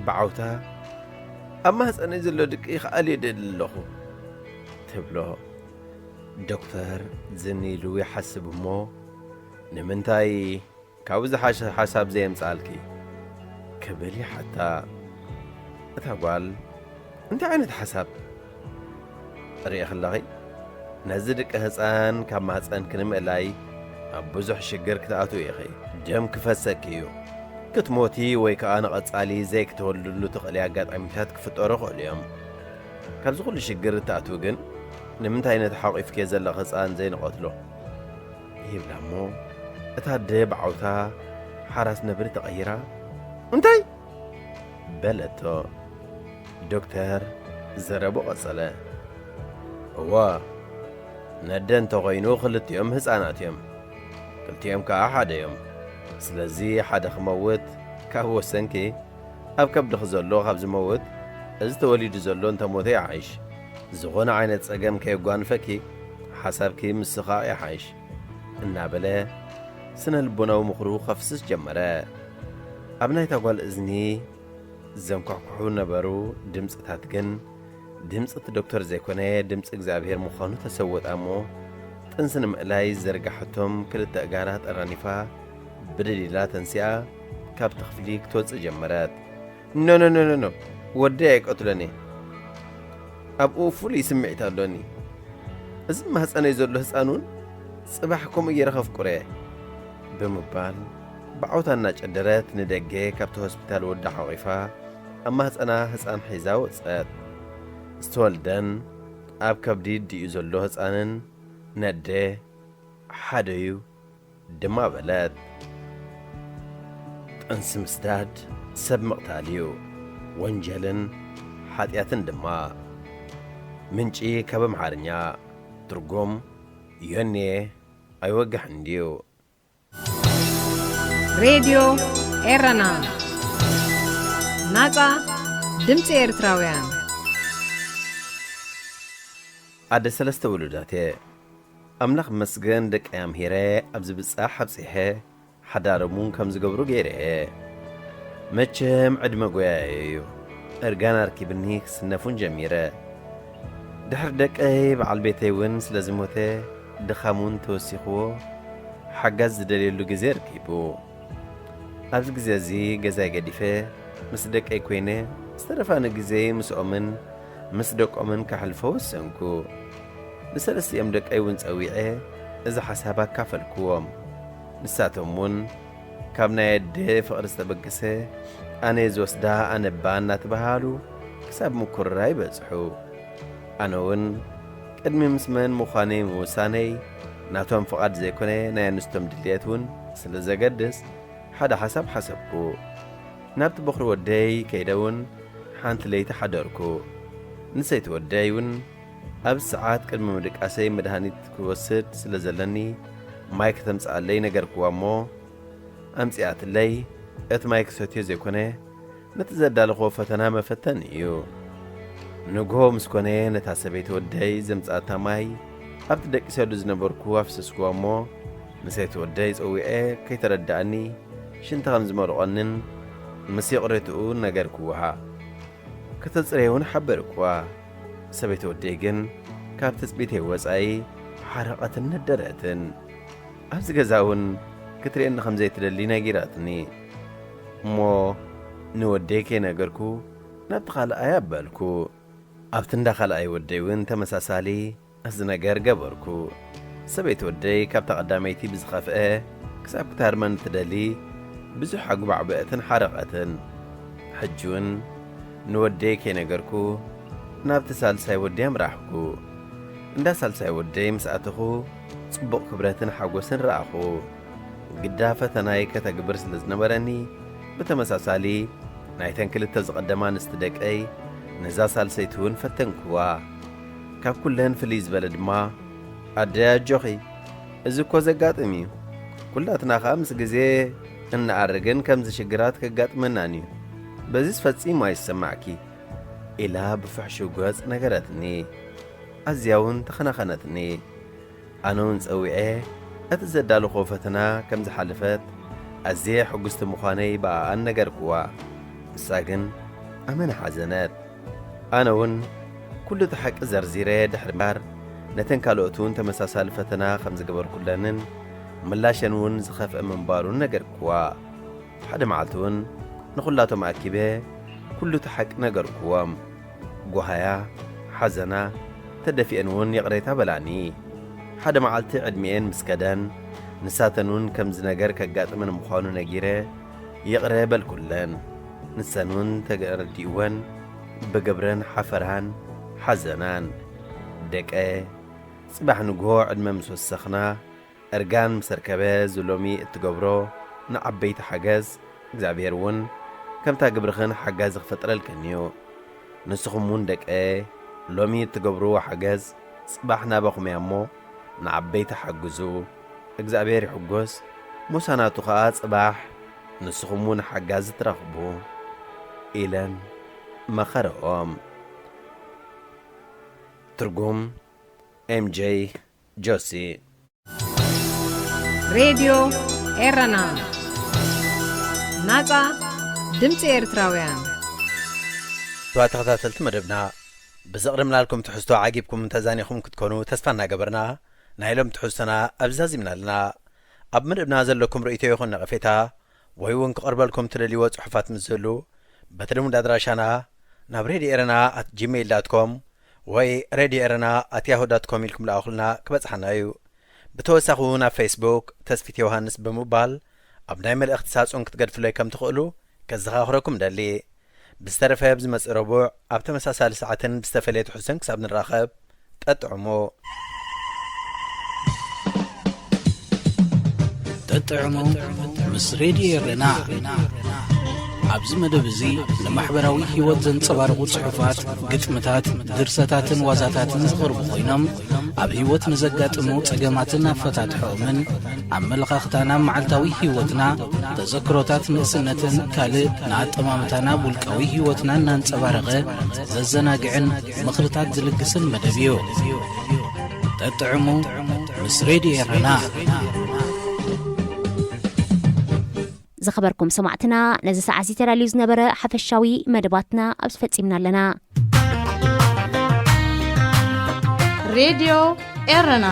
ብዓውታ፣ "ኣብ ማህፀነይ ዘሎ ድቂ ክኣልዮ ደሊ ኣለኹ" ትብሎ። ዶክተር ዝን ኢሉ ይሓስብ እሞ፣ "ንምንታይ ካብኡ ዝሓሸ ሓሳብ ዘየምጽኣልኪ?" ክብል ይሓታ። እታ ጓል፣ "እንታይ ዓይነት ሓሳብ?" ርኢኺ ኣለኺ፣ ነዚ ድቂ ህጻን ካብ ማህጸንኪ ንምእላይ ኣብ ብዙሕ ሽግር ክትኣትዊ ኢኺ። ደም ክፈሰኪ እዩ። ክትሞቲ ወይ ከኣ ንቐጻሊ ዘይክትወልድሉ ትኽእሊ ኣጋጣሚታት ክፍጠሩ ይኽእሉ እዮም። ካብዚ ኩሉ ሽግር እትኣትዊ ግን፣ ንምንታይ ነቲ ሓቒፍክዮ ዘለኺ ህጻን ዘይንቐትሎ? ይብላ እሞ፣ እታ ኣደ ብዓውታ ሓራስ ነብሪ ተቐይራ፣ "እንታይ?" በለቶ። ዶክተር ዘረቡ ቀጸለ። "እወ፣ ነደ እንተኾይኑ ክልቲኦም ህጻናት እዮም። ክልቲኦም ከኣ ሓደ እዮም። ስለዚ ሓደ ክመውት ካብ ወሰንኪ፣ ኣብ ከብድኺ ዘሎ ካብ ዝመውት፣ እዚ ተወሊዱ ዘሎ እንተሞተ ይሓይሽ። ዝኾነ ዓይነት ጸገም ከየጓንፈኪ፣ ሓሳብኪ ምስኻቕ ይሓይሽ" እናበለ ስነ ልቦናዊ ምኽሩ ከፍስስ ጀመረ። ኣብ ናይታ ጓል እዝኒ ዘንኳሕኩሑ ነበሩ ድምጽታት ግን፣ ድምጺ እቲ ዶክተር ዘይኮነ፣ ድምጺ እግዚኣብሔር ምዃኑ ተሰወጣ እሞ፣ ጥንሲ ንምእላይ ዝዘርጋሐቶም ክልተ ኣእጋራ ጠራኒፋ፣ ብድድ ኢላ ተንሲኣ፣ ካብቲ ክፍሊ ክትወጽእ ጀመረት። "ኖ፣ ኖ፣ ኖ፣ ኖ፣ ኖ፣ ወደይ ኣይቀትሎን እየ። ኣብኡ ፍሉይ ስምዒት ኣሎኒ። እዚ ማህጸነይ ዘሎ ህጻን እውን ጽባሕ ከምኡ ገይረ ከፍቅሮ እየ" ብምባል ብዓውታ እናጨደረት ንደገ ካብቲ ሆስፒታል ወዳ ሓቒፋ ኣብ ማህጸና ህጻን ሒዛ ወጸት። ዝተወልደን ኣብ ከብዲ ድዩ ዘሎ ህጻንን ነደ ሓደዩ ድማ በለት። ጥንሲ ምስዳድ ሰብ ምቕታል እዩ። ወንጀልን ሓጢኣትን ድማ። ምንጪ ካብ ኣምሓርኛ። ትርጉም፣ ዮኔ ኣይወግሕን ድዩ? ሬድዮ ኤረና፣ ናጻ ድምጺ ኤርትራውያን። ኣደ ሰለስተ ውሉዳት እየ። ኣምላኽ መስገን ደቀይ ኣምሂረ ኣብዚ ብጻሕ ኣብጺሐ፣ ሓዳሮም እውን ከም ዝገብሩ ገይረ እየ። መቸም ዕድመ ጎያየ እዩ። እርጋን ኣርኪብኒ ክስነፍ እውን ጀሚረ። ድሕሪ ደቀይ በዓል ቤተይ እውን ስለ ዝሞተ ድኻም እውን ተወሲኽዎ ሓጋዝ ዝደልየሉ ግዜ ርኪቡ። ኣብዚ ግዜ እዚ ገዛይ ገዲፈ ምስ ደቀይ ኮይነ ዝተረፋኒ ግዜ ምስኦምን ምስ ደቆምን ከሕልፎ ወሰንኩ። ንሰለስቲኦም ደቀይ እውን ጸዊዐ እዚ ሓሳብ ኣካፈልክዎም። ንሳቶም እውን ካብ ናይ ኣደ ፍቕሪ ዝተበገሰ ኣነ ዝወስዳ ኣነባ እናተባሃሉ ክሳብ ምኩርራይ በጽሑ። ኣነ እውን ቅድሚ ምስ መን ምዃነይ ምውሳነይ ናቶም ፍቓድ ዘይኮነ ናይ ኣንስቶም ድልየት እውን ስለ ዘገድስ ሓደ ሓሳብ ሓሰብኩ። ናብቲ በኹሪ ወደይ ከይደ እውን ሓንቲ ለይቲ ሓደርኩ። ንሰይቲ ወደይ እውን ኣብ ሰዓት ቅድሚ ምድቃሰይ መድሃኒት ክወስድ ስለ ዘለኒ ማይ ከተምጽኣለይ ነገርክዋ እሞ ኣምጺኣትለይ። እቲ ማይ ክሰትዮ ዘይኮነ ነቲ ዘዳለኽዎ ፈተና መፈተኒ እዩ። ንግሆ ምስ ኮነ ነታ ሰበይቲ ወደይ ዘምጽኣታ ማይ ኣብቲ ደቂሰሉ ዝነበርኩ ኣፍሰስክዋ እሞ ንሰይቲ ወደይ ጸዊዐ ከይተረድኣኒ ሽንቲ ከም ዝመርቖንን ምስ ይቕሬትኡ ነገርክዋ። ከተጽርየ እውን ሓበርክዋ። ሰበይቲ ወደይ ግን ካብ ትጽቢተይ ወጻኢ ሓረቐትን ነደረትን። ኣብዚ ገዛ እውን ክትርእየኒ ከም ዘይትደሊ ነጊራትኒ። እሞ ንወደይ ከይነገርኩ ናብቲ ካልኣይ ኣበልኩ። ኣብቲ እንዳ ካልኣይ ወደይ እውን ተመሳሳሊ እዚ ነገር ገበርኩ። ሰበይቲ ወደይ ካብታ ቀዳመይቲ ብዝኸፍአ ክሳብ ክትሃርመኒ ትደሊ ብዙሕ ኣጉባዕበአትን ሓረቐትን። ሕጂ እውን ንወደይ ከይነገርኩ ናብቲ ሳልሳይ ወደይ ኣምራሕኩ። እንዳ ሳልሳይ ወደይ ምስ ኣተኹ ጽቡቕ ክብረትን ሓጎስን ረኣኹ። ግዳ ፈተናይ ከተግብር ስለ ዝነበረኒ ብተመሳሳሊ ናይተን ክልተ ዝቐደማ ኣንስቲ ደቀይ ነዛ ሳልሰይቲ እውን ፈተንክዋ። ካብ ኩለን ፍልይ ዝበለ ድማ ኣደይ ኣጆኺ፣ እዚ እኮ ዘጋጥም እዩ። ኩላትና ኸኣ ምስ ግዜ እንኣርግን ከምዚ ሽግራት ከጋጥመናን እዩ። በዚስ ፈጺሙ ኣይሰማዕኪ ኢላ ብፍሕሹው ገጽ ነገረትኒ። ኣዝያ እውን ተኸናኸነትኒ። ኣነ እውን ጸዊዐ እቲ ዘዳለኹዎ ፈተና ከም ዝሓለፈት ኣዝየ ሕጉስቲ ምዃነይ ብኣኣን ነገርክዋ። ንሳ ግን ኣመና ሓዘነት። ኣነ እውን ኩሉ እቲ ሓቂ ዘርዚረ ድሕሪ ምባር ነተን ካልኦት እውን ተመሳሳሊ ፈተና ከም ዝገበርኩለንን ምላሸን እውን ዝኸፍአ ምንባሩን ነገርክዋ። ሓደ መዓልቲ እውን ንኹላቶም ኣኪበ ኩሉ እቲ ሓቂ ነገርክዎም። ጓሃያ፣ ሓዘና፣ ተደፊአን እውን ይቕሬታ በላኒ። ሓደ መዓልቲ ዕድሚኤን ምስ ከደን ንሳተን እውን ከምዚ ነገር ከጋጥመን ምዃኑ ነጊረ ይቕረ በልኩለን። ንሰን እውን ተረዲእወን ብግብረን ሓፈራን ሓዘናን። ደቀ፣ ጽባሕ ንግሆ ዕድመ ምስ ወሰኽና እርጋን ምስ ኣርከበ እዚ ሎሚ እትገብሮ ንዓበይቲ ሓገዝ እግዚኣብሔር እውን ከምታ ግብርኽን ሓጋዚ ክፈጥረልክን እዩ። ንስኹም እውን ደቀ ሎሚ እትገብርዎ ሓገዝ ጽባሕ ናባኹም እያ እሞ ንዓበይቲ ሓግዙ። እግዚኣብሔር ይሕጎስ ሞሳ ናቱ ኸኣ ጽባሕ ንስኹም እውን ሓጋዚ ትረኽቡ ኢለን መኸረኦም። ትርጉም ኤምጄ ጆሲ። ሬድዮ ኤረና፣ ናጻ ድምጺ ኤርትራውያን። ክቡራት ተኸታተልቲ መደብና፣ ብዘቕረብናልኩም ትሕዝቶ ዓጊብኩም ተዛኒኹም ክትኮኑ ተስፋ እናገበርና፣ ናይ ሎም ትሕዝቶና ኣብዚ ዛዚምና ኣለና። ኣብ መደብና ዘለኩም ርእይቶ ይኹን ነቐፌታ ወይ እውን ክቐርበልኩም ትደልይዎ ጽሑፋት ምስ ዝህሉ፣ በቲ ልሙድ ኣድራሻና ናብ ሬድዮ ኤረና ኣት ጂሜይል ዳት ኮም ወይ ሬድዮ ኤረና ኣት ያሁ ዳት ኮም ኢልኩም ለኣኹልና ክበጽሓና እዩ። ብተወሳኺ እውን ኣብ ፌስቡክ ተስፊት ዮሃንስ ብምባል ኣብ ናይ መልእኽቲ ሳጹን ክትገድፉለይ ከም ትኽእሉ ከዘኻኽረኩም እደሊ። ብዝተረፈ ኣብ ዝመጽእ ረቡዕ ኣብ ተመሳሳሊ ሰዓትን ብዝተፈለየ ትሕዝቶን ክሳብ ንራኸብ፣ ጠጥዕሙ። ጠጥዕሙ ምስ ሬድዮ ኤረና። ኣብዚ መደብ እዚ ንማሕበራዊ ህይወት ዘንጸባርቑ ጽሑፋት፣ ግጥምታት፣ ድርሰታትን ዋዛታትን ዝቐርቡ ኮይኖም፣ ኣብ ህይወት ንዘጋጥሙ ጸገማትን ኣፈታትሖምን፣ ኣመለኻኽታና፣ መዓልታዊ ህይወትና፣ ተዘክሮታት ንእስነትን ካልእ ንኣጠማምታና ውልቃዊ ህይወትና እናንጸባረቐ ዘዘናግዕን ምኽርታት ዝልግስን መደብ እዩ። ጠጥዕሙ ምስ ሬድዮ ኤረና። ዝኸበርኩም ሰማዕትና፣ ነዚ ሰዓት እዚ ተዳልዩ ዝነበረ ሓፈሻዊ መደባትና ኣብዚ ፈጺምና ኣለና። ሬድዮ ኤረና።